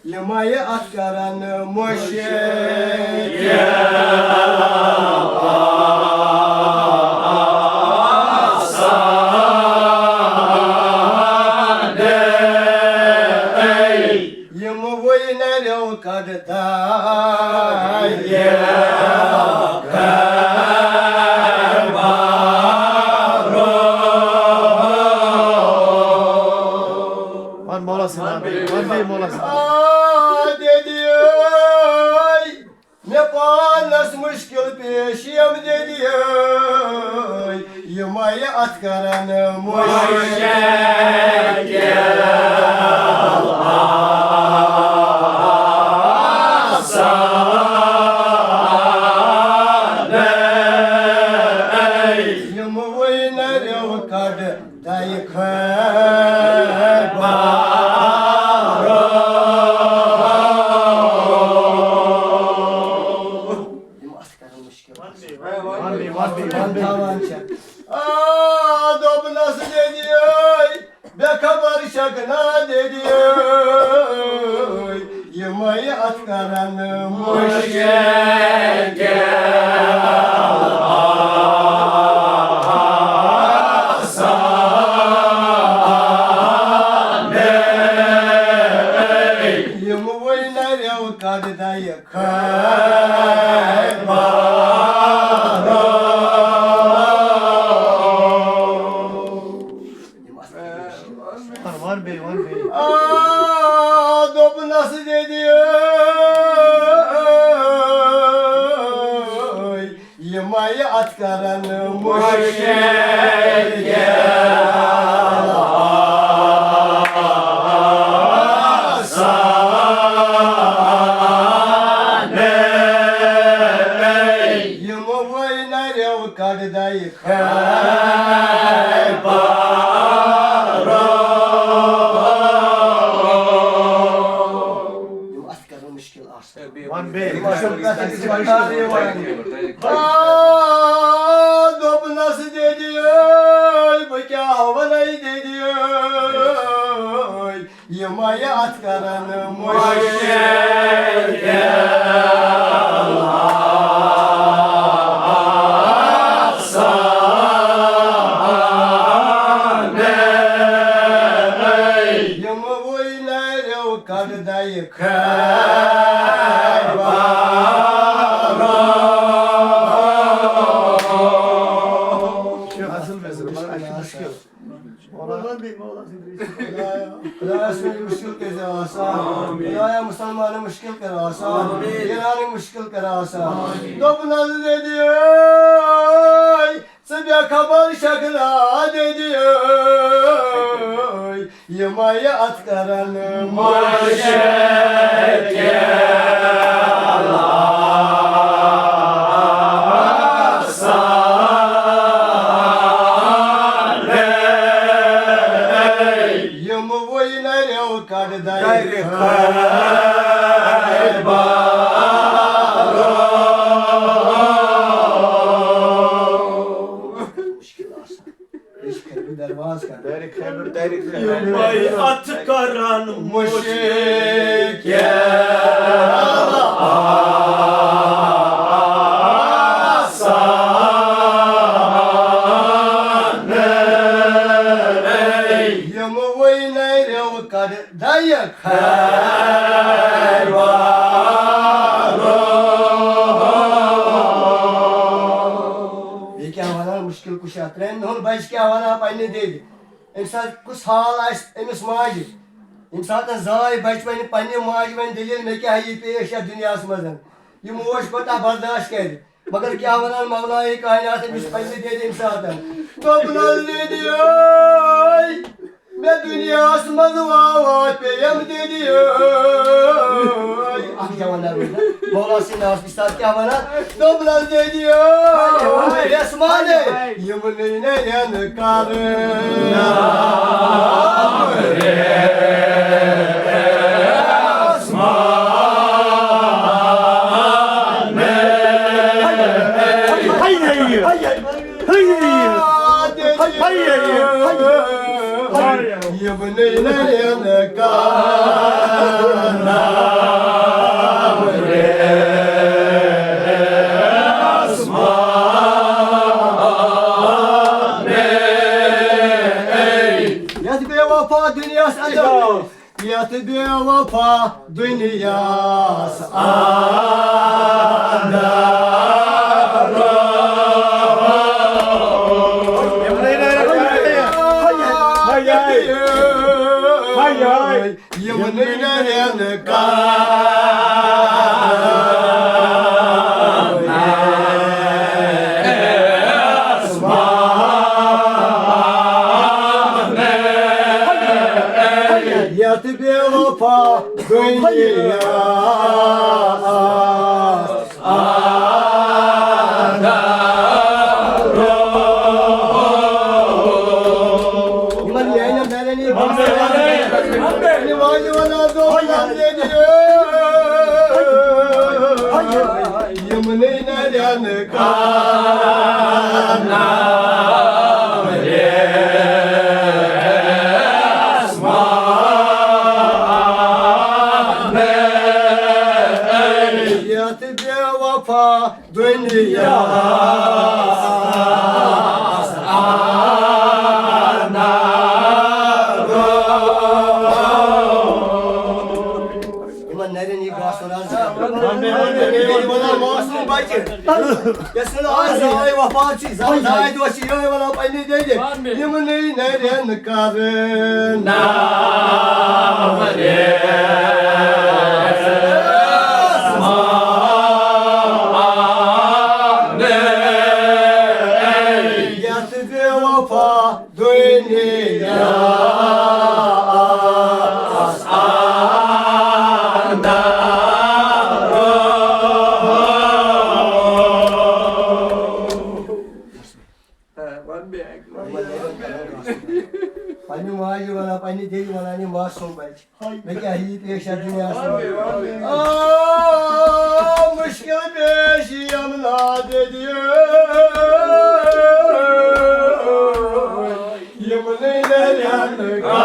یِم آیہِ اَتھ کرن مُشکِل آسان۔ یِم وٕنۍ نَریو کَڑ دایہِ۔ وَن مولا سٕنٛدۍ ناوٕ، وَن بیٚیہِ مولا سٕنٛدۍ ناوٕ۔ آ، دٮ۪دِ ٲے، مےٚ پانَس مُشکِل پیش یِم دٮ۪دِ ٲے۔ یِم آیہِ اَتھ کرن مُشکِل آسان۔ یِم وٕنۍ نَریو کَڑ دایہِ خٲر بارو۔ یِم اَتھ کرن مُشکِل۔ وَن بیٚیہِ، وَن بیٚیہِ، وَن بیٚیہِ۔ وَن تھاوان چھِ۔ آ، دوٚپنَس، دٮ۪دِ ٲے، بے خبر چھَکھ نا دٮ۪دِ ٲے۔ یِم آیہِ اَتھ کرن مُشکِل آسان۔ یِم وٕنۍ نَریو کَڑ دایہِ خٲر بارو۔ وَن بیٚیہِ، وَن بیٚیہِ۔ آ، دوٚپنَس، دٮ۪دِ ٲے، یِم آیہِ اَتھ کرن مُشکِل آسان۔ یِم وٕنۍ نَریو کَڑ دایہِ خٲر بارو۔ یِم اَتھ کرن مُشکِل آسان۔ وَن بیٚیہِ۔ آ، دوٚپنَس، دٮ۪دِ ٲے، بہٕ کیٛاہ وَنَے دٮ۪دِ ٲے۔ یِم آیہِ اَتھ کرن مُشکِل آسان۔ یِم وٕنۍ نَریو کَڑ دایہِ خٲر بارو۔ خۄدایا، خۄدایا، سٲنۍ مُشکِل کٔرۍزِ آسان۔ خۄدایا، مُسلمانَن مُشکِل کَر آسان۔ ایرانٕکۍ مُشکِل کَر آسان۔ دوٚپنَس، دٮ۪دِ ٲے، ژٕ بے خبر چھَکھ نا دٮ۪دِ ٲے۔ یِم آیہِ اَتھ کرن مُشکِل آسان۔ درواز کر۔ یِمَے اَتھٕ کران مُشکِل آسان۔ یِموٕے نَریو کَڑ دایہِ خیر والو۔ یہِ کیٛاہ وَنان مُشکِل کُشا؟ ترٛٮ۪ن دۄہَن بَچہِ کیٛاہ وَنان پنٛنہِ دٮ۪دِ؟ أمۍ ساتہٕ کُس حال آسہِ أمِس ماجہِ؟ ییٚمہِ ساتہٕ زاے بَچہِ وَنہِ پنٛنہِ ماجہِ وَنہِ دٔلیٖل، مےٚ کیٛاہ یی پیش یَتھ دُنیاہَس منٛز؟ یہِ موج کوٗتاہ برداش کَرِ؟ مگر کیٛاہ وَنان مولایہِ کائنات أمِس پنٛنہِ دٮ۪دِ ییٚمہِ ساتہٕ؟ دوٚپنَس دٮ۪دِ ٲے، مےٚ دُنیاہَس منٛز واوا پیٚیَم دٮ۪دِ ٲے۔ اَکھ جوان نہ روٗد نہ۔ مولا سٕنٛدِ ناوَس نِش ساتہٕ کیٛاہ وَنان؟ دوٚپنَس دٮ۪دِ ٲے، یَس مانے، یِمنٕے نَرٮ۪ن کَرٕ۔ یِمنٕے نَرٮ۪ن کَرٕ۔ یَتھ بے وفا دُنیاہَس اَندَر، یَتھ بے وفا دُنیاہَس اَندَر۔ یِمنٕے نَرٮ۪ن کَرٕ۔ یَتھ بے وفا دُنیاہَس اَندَر۔ یِمَن میٛانٮ۪ن نَرٮ۪ن یہِ باسان، یہِ واجہِ وَنان دۄہ یِمنٕے نَرٮ۪ن کَرٕ۔ یَتھ بے وفا دُنیاہَس اَندَر۔ یِمَن نَرٮ۪ن یہِ باسُن آز۔ ییٚلہِ وَنان معصوٗم بَچہِ، یَس نہٕ آز زاے وفات چھِ، زاے دۄہ چھِ یِہوٚے وَنان پنٛنہِ دٮ۪دِ۔ یِمنٕے نَرٮ۪ن کَرٕ۔ یَتھ بے وفا دُنیاہَس اَندَر۔ پننہِ ماجہِ وَنان، پننہِ دٮ۪دِ وَنان، یہِ معصوٗم بَچہِ۔ مےٚ کیٛاہ یی پیش اَتھ دُنیاہَس منٛز؟ آ، مُشکِل پیش یِم نادِ دِیو۔ یِمنٕے نَرٮ۪ن کَرٕ۔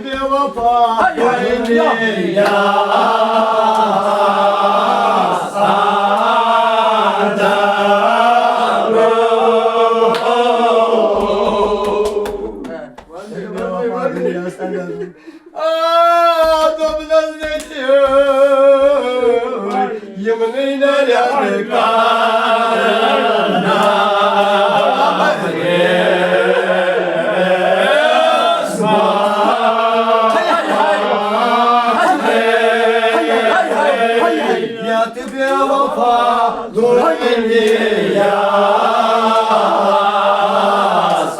بے وفا دُنیاہَس اَندَر۔ بے وفا دُنیاہَس اَندَر۔ آ، دوٚپنَس دٔسِو، یِمنٕے نَرٮ۪ن کَرٕ۔ یَتھ بے وفا دُنیاہَس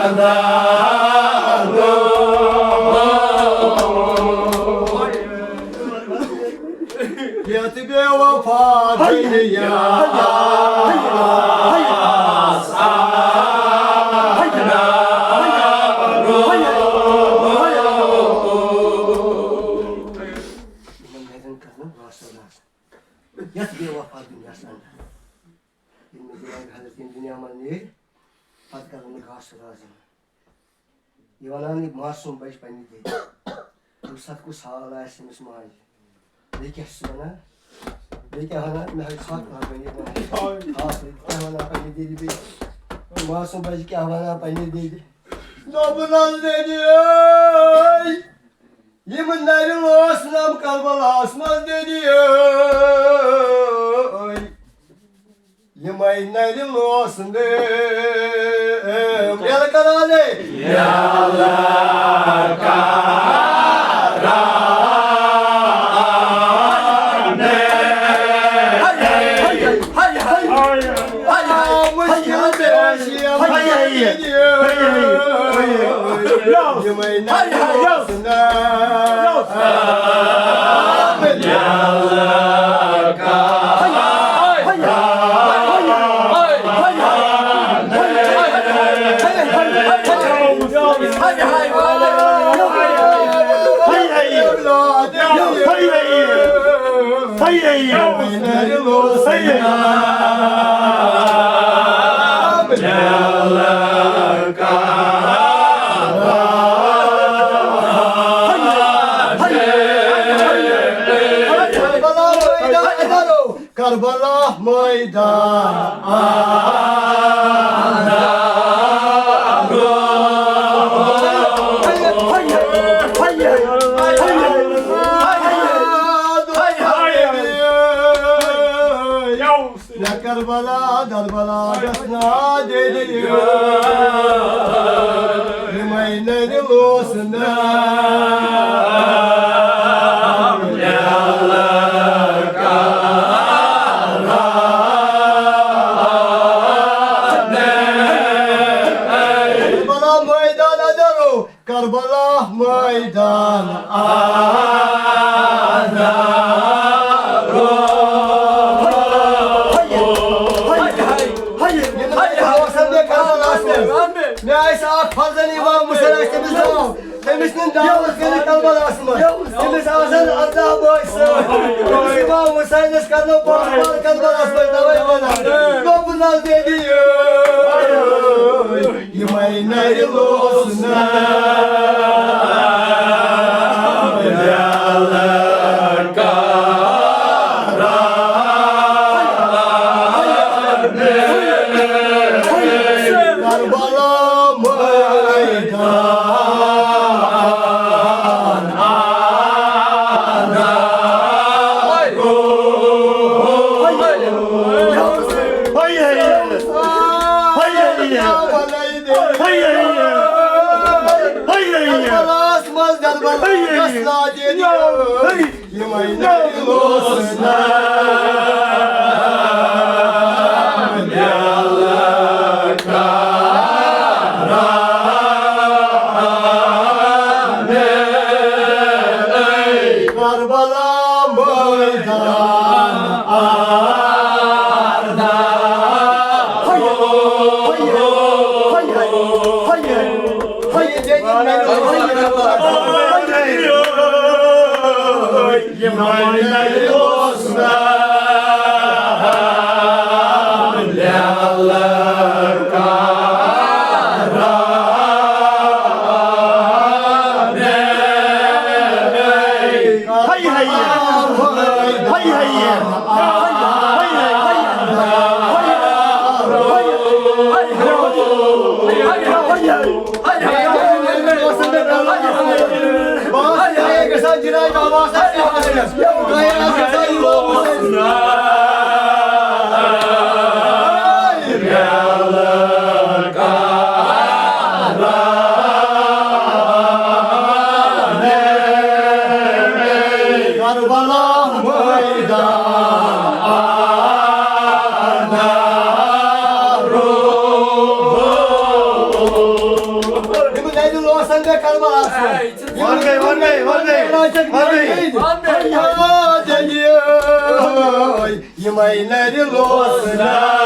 اَندَر۔ یَتھ بے وفا دُنیاہَس اَندَر۔ پتہٕ کرن نہٕ گاسہٕ روزٕنۍ۔ یہِ وَنان یہِ معصوٗم بَچہِ پنٛنہِ دِلہِ۔ ییٚمہِ ساتہٕ کُس حال آسہِ أمِس ماجہِ۔ بیٚیہِ کیٛاہ چھُس وَنان؟ بیٚیہِ کیٛاہ وَنان؟ مےٚ حظ چھُ اَکھ وَنان پنٛنہِ دِلہِ۔ آ، بیٚیہِ کیٛاہ وَنان پنٛنہِ دِلہِ بیٚیہِ؟ معصوٗم بَچہِ کیٛاہ وَنان پنٛنہِ دِلہِ؟ دوٚپُن حظ دِلہِ ٲے، یِم نَرِ لوس نَم کربلاہَس منٛز دِلہِ ٲے۔ یِمَے نَرِ لوسنہٕ یَلہٕ کَران ہے۔ یَلہٕ کَران ہے۔ ہَے، ہَے، ہَے، ہَے، ہَے، ہَے، ہَے، ہَے، مُشکِل پیش یِم۔ ہَے، ہَے، ہَے، ہَے، ہَے، ہَے، ہَے۔ یِمَے نَرِ لوسنہٕ۔ کربلا میدان۔ یا کربلا، دربلا گژھنا دِلہِ۔ یِمَے نَرِ لوسنہٕ۔ کربلا میدان اندرو۔ کربلا میدان آزارو۔ مےٚ آسہِ اکھ فرزند امام حسین آسہِ تٔمِس ناو، تٔمِس نہٕ دعوت کٔرِتھ کربلاہس منٛز۔ تٔمِس آسن عذاب ٲسۍ سۭتۍ۔ تٔمِس امام حسینس کرنو پانہٕ پانہٕ کربلاہس منٛز توے ونان۔ رۄب نزدیٖکی یِمَے نَرِ لوسنہٕ۔ کربلا میدان آزارو۔ کربلاہس منٛز کربلا گژھنا دِلہِ۔ یِمَے نَرِ لوسنہٕ۔ کربلا میدان آزارو۔ کربلا میدان آزارو۔ یِم نَرِ لوسن مےٚ کربلاہس منٛز۔ وَن گٔے، وَن گٔے، وَن گٔے، وَن گٔے۔ یِمَے نَرِ لوسنہٕ۔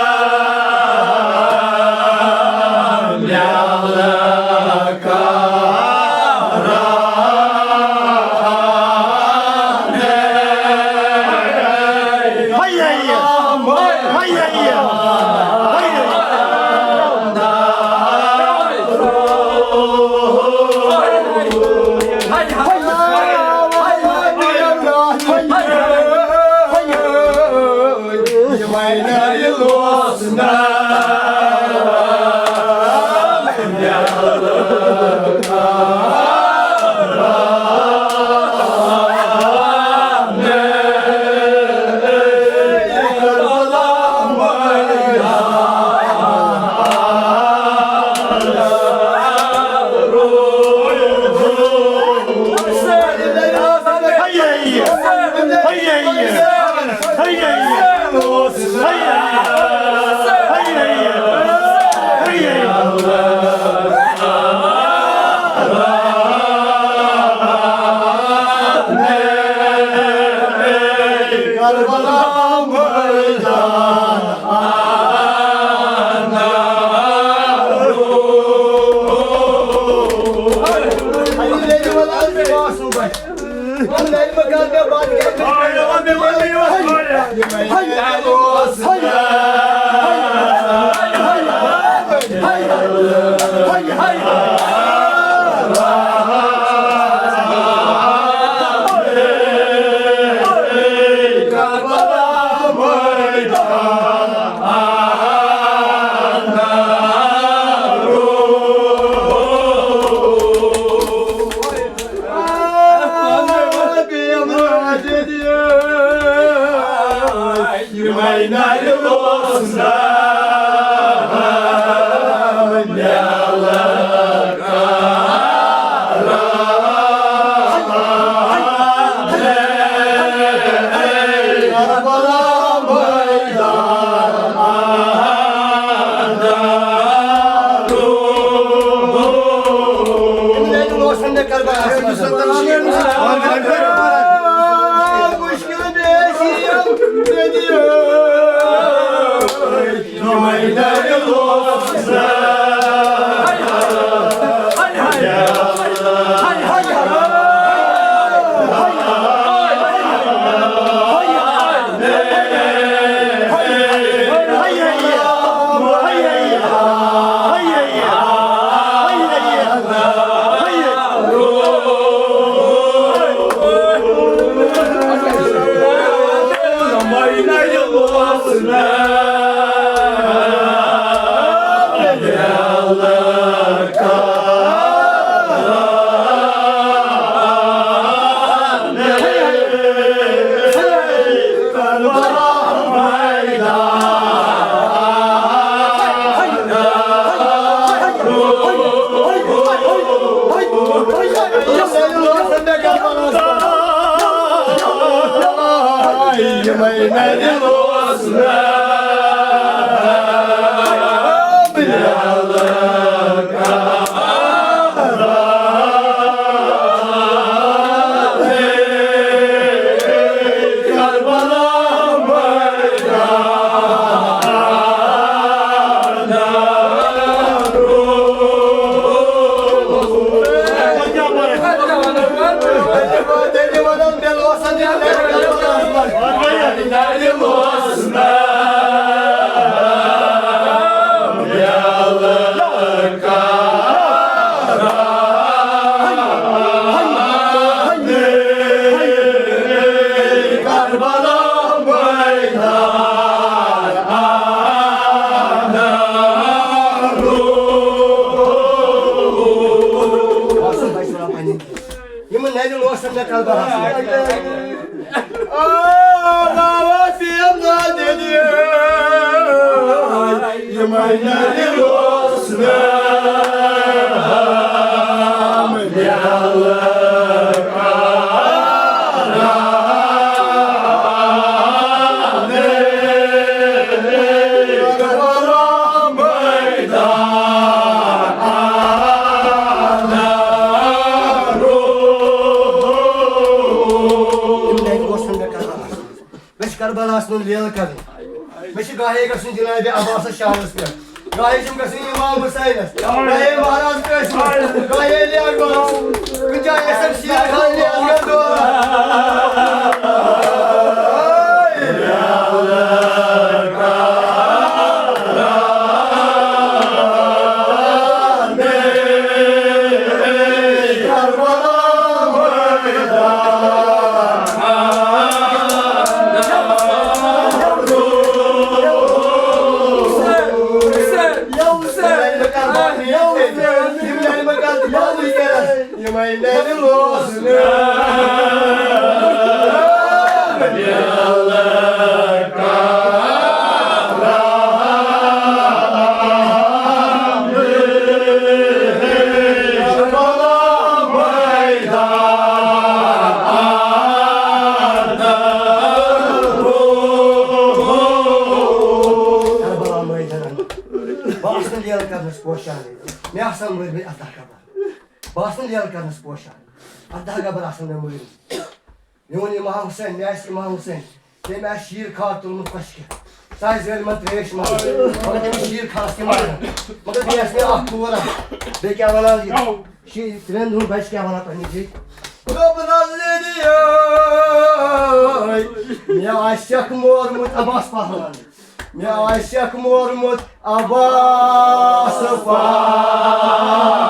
یِمن نَرٮ۪ن اوس نہٕ مےٚ کَلہٕ بَران۔ آ، بابا، تیٖم دادِ دِ۔ یِمَے نَرِ اوس نہٕ مےٚ مےٚ چھِ کربلاہَس منٛز لیلہٕ کرٕنۍ۔ مےٚ چھِ گاہے گژھُن جنابِ عباسَس شہرَس پٮ۪ٹھ۔ گاہے چھُم گژھُن امام حسینَس۔ گاہے مہراز قٲسمَس۔ گاہے علی اکبرَس۔ کُنہِ جایہِ آسٮ۪م شیر خان علی اصغر دورہ۔ یِمَے میٛانہِ لوسہٕ کربلا مٲدانَن۔ بہٕ آسہٕ نہٕ لیلہٕ کرنَس پوشان۔ مےٚ آسَن مٲرمٕتۍ اَتھ دَہ قبر۔ بہٕ آسہٕ نہٕ لیلہٕ کرنَس پوشان۔ اَتھ دَہ قبر آسَن مےٚ مٲرمٕتۍ۔ میون امام حسین، مےٚ آسہِ امام حسین، تٔمۍ آسہِ شیٖر کھار تُلمُت پشہِ کٮ۪تھ۔ سُہ آسہِ زٲلمَن ترٛیش منٛز، مگر تٔمِس شیٖر کھارَس تہِ ماران۔ مگر بیٚیہِ آسہِ مےٚ اَکھ کوٗر اَکھ۔ بیٚیہِ کیٛاہ وَنان یہِ؟ شیٖر، ترٛٮ۪ن دۄہَن بَچہِ کیٛاہ وَنان پنٛنہِ جایہِ؟ رۄب نظرِ یٲے، مےٚ آسٮ۪کھ مورمُت عباس پہلوان۔ مےٚ آسٮ۪کھ مورمُت عباس پہلوان۔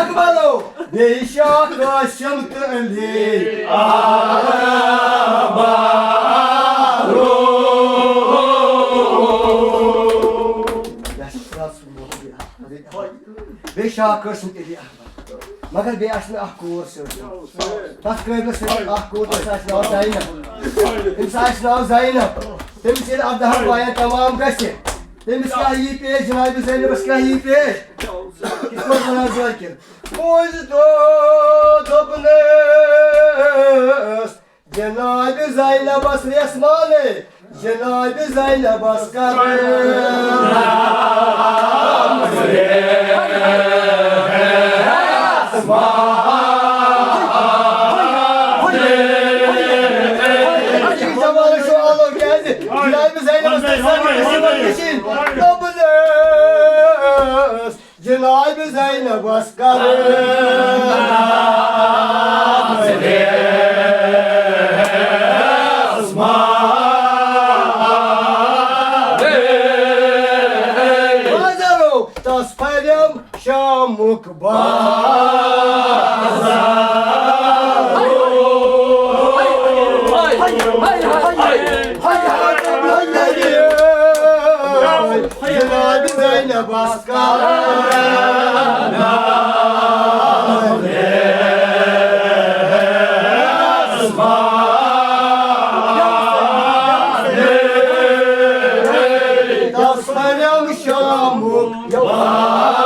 اکبرو، بیٚیہِ شاہ قاسم تہٕ علی اکبرو۔ بیٚیہِ شاہ قاسم تہٕ علی اکبر۔ مگر بیٚیہِ آسہِ مےٚ اکھ کوٗر سۭتۍ۔ تَتھ قٲبلَس سۭتۍ اکھ کوٗر، تٔمِس آسہِ ناو زینب۔ تٔمِس آسہِ ناو زینب۔ تٔمِس ییٚلہِ اَردَہَن بایَن تمام گژھِ، تٔمِس کیٛاہ یی پیش؟ جنابِ زینبَس کیٛاہ یی پیش؟ کِتھ پٲٹھۍ وَنان ذٲکِر؟ پوٚز دۄہ دوٚپنَس، جنابِ زینبَس ریسمانے، جنابِ زینبَس کر۔ زمانہٕ چھُ آلو کیٛازِ؟ جنابِ زینبَس کر۔ دوٚپنَس، جنابِ زینبَس کر۔ بازرو تس پھریم شامُک بازار۔ جنابِ زینبَس کر۔ تس پھریم شامُک بازار۔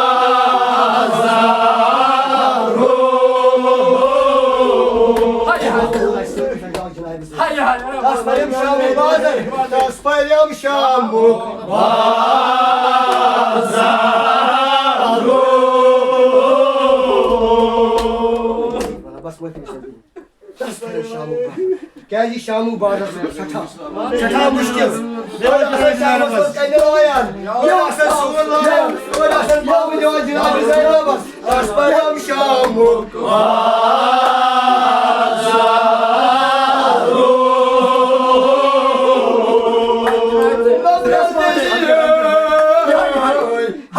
تس پھریم شامُک بازار۔ تس پھریم شامُک بازار۔ بس وۄنۍ تس پھریم شامُک بازار۔ کیٛازِ یہِ شامُک بازار چھُ سٮ۪ٹھاہ، سٮ۪ٹھاہ مُشکِل۔ یورٕ آسان شامَس منٛز کَنہِ لایان، یورٕ آسان سیُن لایان، یورٕ آسان بَبہٕ دِوان جنابِ زینبَس۔ تس پھریم شامُک بازار۔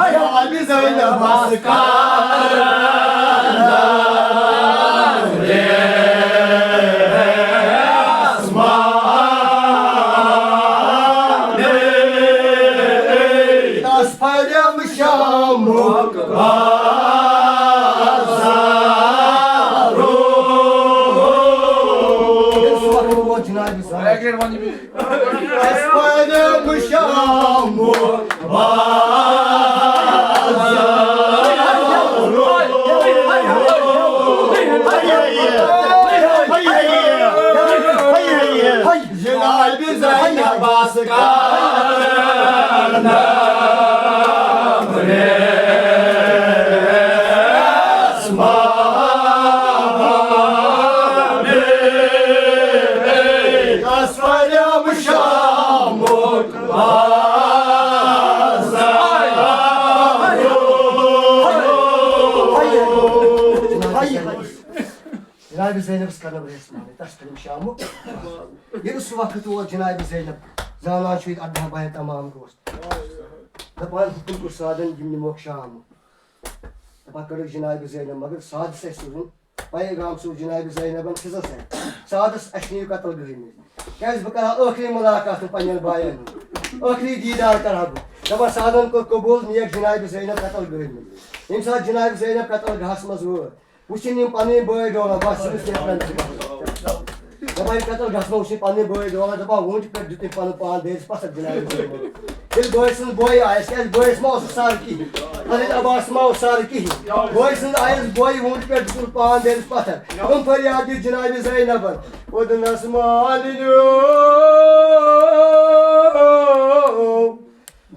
جنابِ زینبَس کر۔ تس پھریم شامُک بازار۔ ییٚلہِ سُہ وقت ووت جنابِ زینب۔ تس پھریم شامُک بازار۔ جنابِ زینبَس کر۔ تس پھریم شامُک بازار۔ جنابِ زینبَس کرنو ریسمانے، تس پھریم شامُک۔ ییٚلہِ سُہ وقت ووت جنابِ زینب، زانان چھُ یہِ اَردَہَن بایَن تمام گوٚو۔ دَپان حُکُم کوٚر سادن، یِم نِموکھ شام۔ دَپان کٔرٕکھ جنابِ زینب، مگر سادٕ سۭتۍ سوٗزُن پیغام سوٗز جناب زینبن خضر صٲب۔ سعدس اَسہِ نِیِو قتل گٲہہِ منٛز۔ کیٛازِ بہٕ کرٕ ہا ٲخری مُلاقات پننٮ۪ن باین ہُنٛد۔ ٲخری دیٖدار کرٕ ہا بہٕ۔ دَپان سعدن کوٚر قبوٗل، نِیَکھ جناب زینب قتل گٲہہِ منٛز۔ ییٚمہِ ساتہٕ جناب زینب قتل گاہس منٛز وٲژ، وٕچھِن یِم پنٕنۍ بٲے ڈولان، بس یِم ٲسۍ نیران۔ دَپان یِم قتل گژھنو وٕچھِن پنٕنۍ بٲے ڈولان، دَپان وُنہِ پٮ۪ٹھ دیُت تٔمۍ پنُن پان دیرِس پتھر جناب زینب۔ ییٚلہِ بٲے سٕنٛز بوے آیس، کیٛازِ بٲیِس ما اوس سر کِہیٖنۍ؟ پنٕنۍ عباس ما اوس سر کِہیٖنۍ؟ بٲے سٕنٛز آیس بوے وُنہِ پٮ۪ٹھ دیُت پان دیرِس پتھر۔ تِم فریاد دِتھ جناب زینبن، اُدنس مالِنیو۔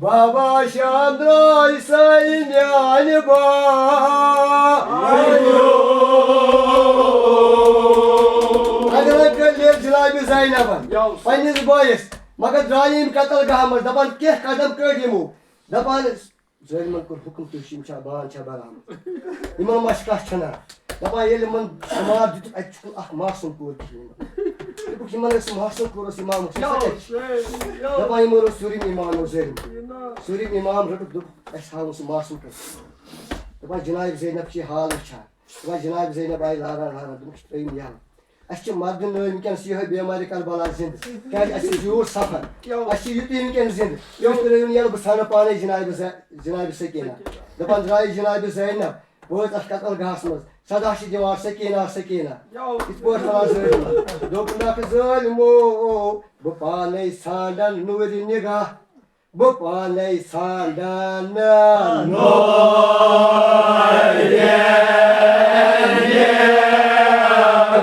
بابا شاہ درٛاے سَے میٛانہِ با-، اگر کٔلۍ جناب زینبن پننِس بٲیِس، مگر درٛایہِ یِم قتل گاہ منٛز، دپان کینٛہہ قدم کٔڑۍ یِمو، دپان ظٲلمن کوٚر حُکم، تُہۍ چھِو، یِم چھا بان چھا بران؟ یِمن ما چھِ کانٛہہ چھنا؟ دَپان ییٚلہِ یِمن شُمار دِتُکھ، اَتہِ چھُکھ نہٕ اَکھ معصوم کوٗر کِہیٖنۍ۔ دوٚپُکھ، یِمن ٲس معصوم کوٗر ٲس اِمام حُسین، سۄ کَتہِ چھِ؟ دَپان یِمو روٚٹ سورُے اِمام اوس ظٲلِم۔ سورُے اِمام روٚٹُکھ، دوٚپُکھ، اَسہِ ہاوُن سُہ معصوم کَتہِ چھُ؟ دَپان جِناب زینب چھِ یہِ حال وٕچھان۔ دَپان جِناب زینب آیہِ لاران لاران، دوٚپُکھ، ترٛٲیِن یَلہٕ۔ اَسہِ چھِ مردٕ نٲوۍ وٕنکیٚنَس یِہوٚے بیمارِ کربلا زِندٕ۔ کیٛازِ اَسہِ چھُ یوٗت سفر۔ اَسہِ چھُ یُتُے وٕنکیٚنَس زِندٕ۔ تُہۍ ترٛٲیِو یَلہٕ، بہٕ ژھانڈٕ پانَے جِنابِ زَ-، جِنابِ سکیٖنہ۔ دَپان درٛایہِ جِنابِ زینب، وٲژ اَتھ قتل گاہَس منٛز۔ صدا چھِ دِوان، سکیٖنہ، سکیٖنہ۔ یِتھ پٲٹھۍ وَنان ظٲلمَس۔ دوٚپنَکھ ظٲلمو، بہٕ پانَے ژھانڈَن نوٗرِ نِگاہ۔ بہٕ پانے ژھانڈن نوے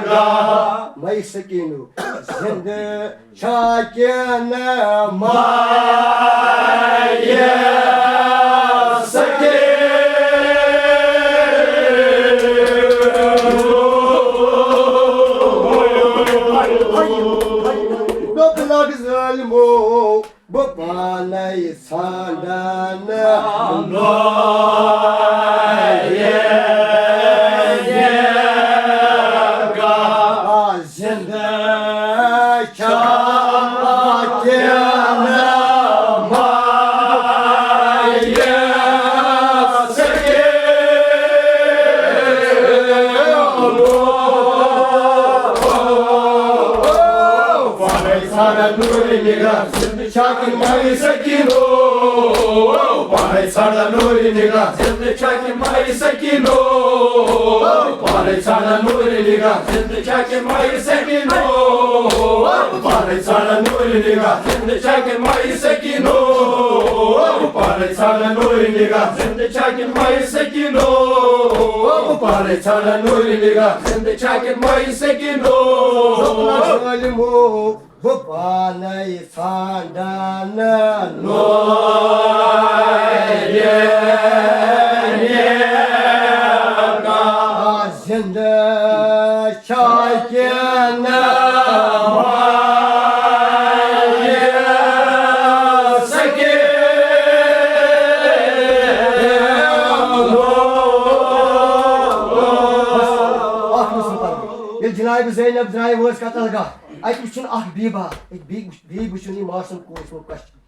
گاہ۔ مے سکینو زندٕ چھا کِنہٕ مے سکینو؟ دوٚپنکھ ظٲلمو، بہٕ پانے ژھانڈن نوے گاہ۔ زندٕ چھا کِنہٕ مے سکینو؟ پانے ژھانڈن نوٗرِ نِگاہ، زندٕ چھا کِنہٕ مے سکینو؟ پانے ژھانڈن نوٗرِ نِگاہ، زندٕ چھا کِنہٕ مے سکینو؟ پانے ژھانڈن نوٗرِ نِگاہ، زندٕ چھا کِنہٕ مے سکینو؟ پانے ژھانڈن نوٗرِ نِگاہ، زندٕ چھا کِنہٕ مے سکینو؟ پانے ژھانڈن نوٗرِ نِگاہ، زندٕ چھا کِنہٕ مے سکینو؟ پانے ژھانڈن نوٗرِ نِگاہ، زندٕ چھا کِنہٕ مے سکینو؟ ظٲلمو، بہٕ پانے ژھانڈن نوے گاہ۔ زندٕ چھا کِنہٕ مے سکینو؟ اکھ نہٕ سُہ پَرُن۔ ییٚلہِ جناب زینب درٛایہِ وٲژ قتل گاہ، اَتہِ وٕچھُن اکھ بیٖبا، أکۍ بیٚیہِ وٕچھ-، بیٚیہِ وٕچھُن یہِ معصوم کوٗر سُنٛد question۔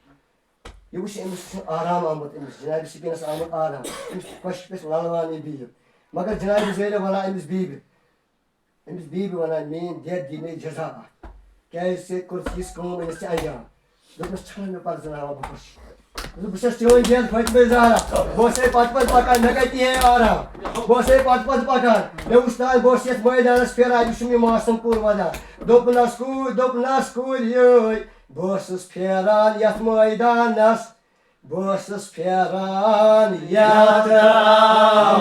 یہِ وٕچھ أمِس چھُنہٕ آرام آمُت، أمِس جناب سکینس آمُت آرام۔ أمِس چھُ question پٮ۪ٹھ للوان یہِ بیٖب۔ مگر جناب زینب ونان أمِس بیٖبہِ، أمِس بیٖبہِ ونان، میٛٲنۍ death دی مےٚ جزا اَتھ۔ کیٛازِ ژےٚ کٔرٕتھ یِژھ کٲم، أنِتھ ژےٚ انجام؟ دوٚپمَس، ژھٕنُن مےٚ پَتہٕ زناوان بہٕ کُس چھُس۔ دوٚپُن، بہٕ چھَس چٲنۍ death فاطمہ زہرا۔ بہٕ اوسَے پَتہٕ پَتہٕ پَکان، مےٚ کَتہِ یِہے آرام؟ بہٕ اوسَے پَتہٕ پَتہٕ پَکان۔ مےٚ وٕچھ نہٕ، بہٕ اوسُس یَتھ مٲدانَس پھیران، یہِ چھُم یہِ معصوم کوٗر وَنان۔ دوٚپنَس کوٗر، دوٚپنَس کوٗر یٲے، بہٕ اوسُس پھیران یَتھ مٲدانَس۔ بہٕ اوسُس پھیران یَتھ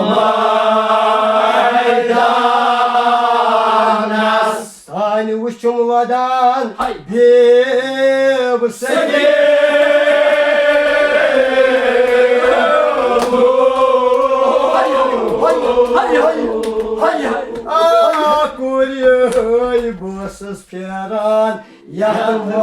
مٲدانَس۔ تانۍ وٕچھُم وَدان بیب سٔجے۔ آ، کورِ ٲے، بہٕ اوسُس پھیران یَتھ مٲدانَس۔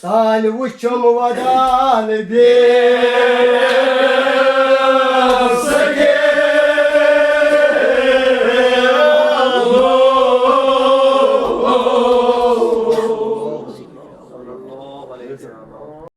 تانۍ وٕچھُم وَدان بیب سٔجے۔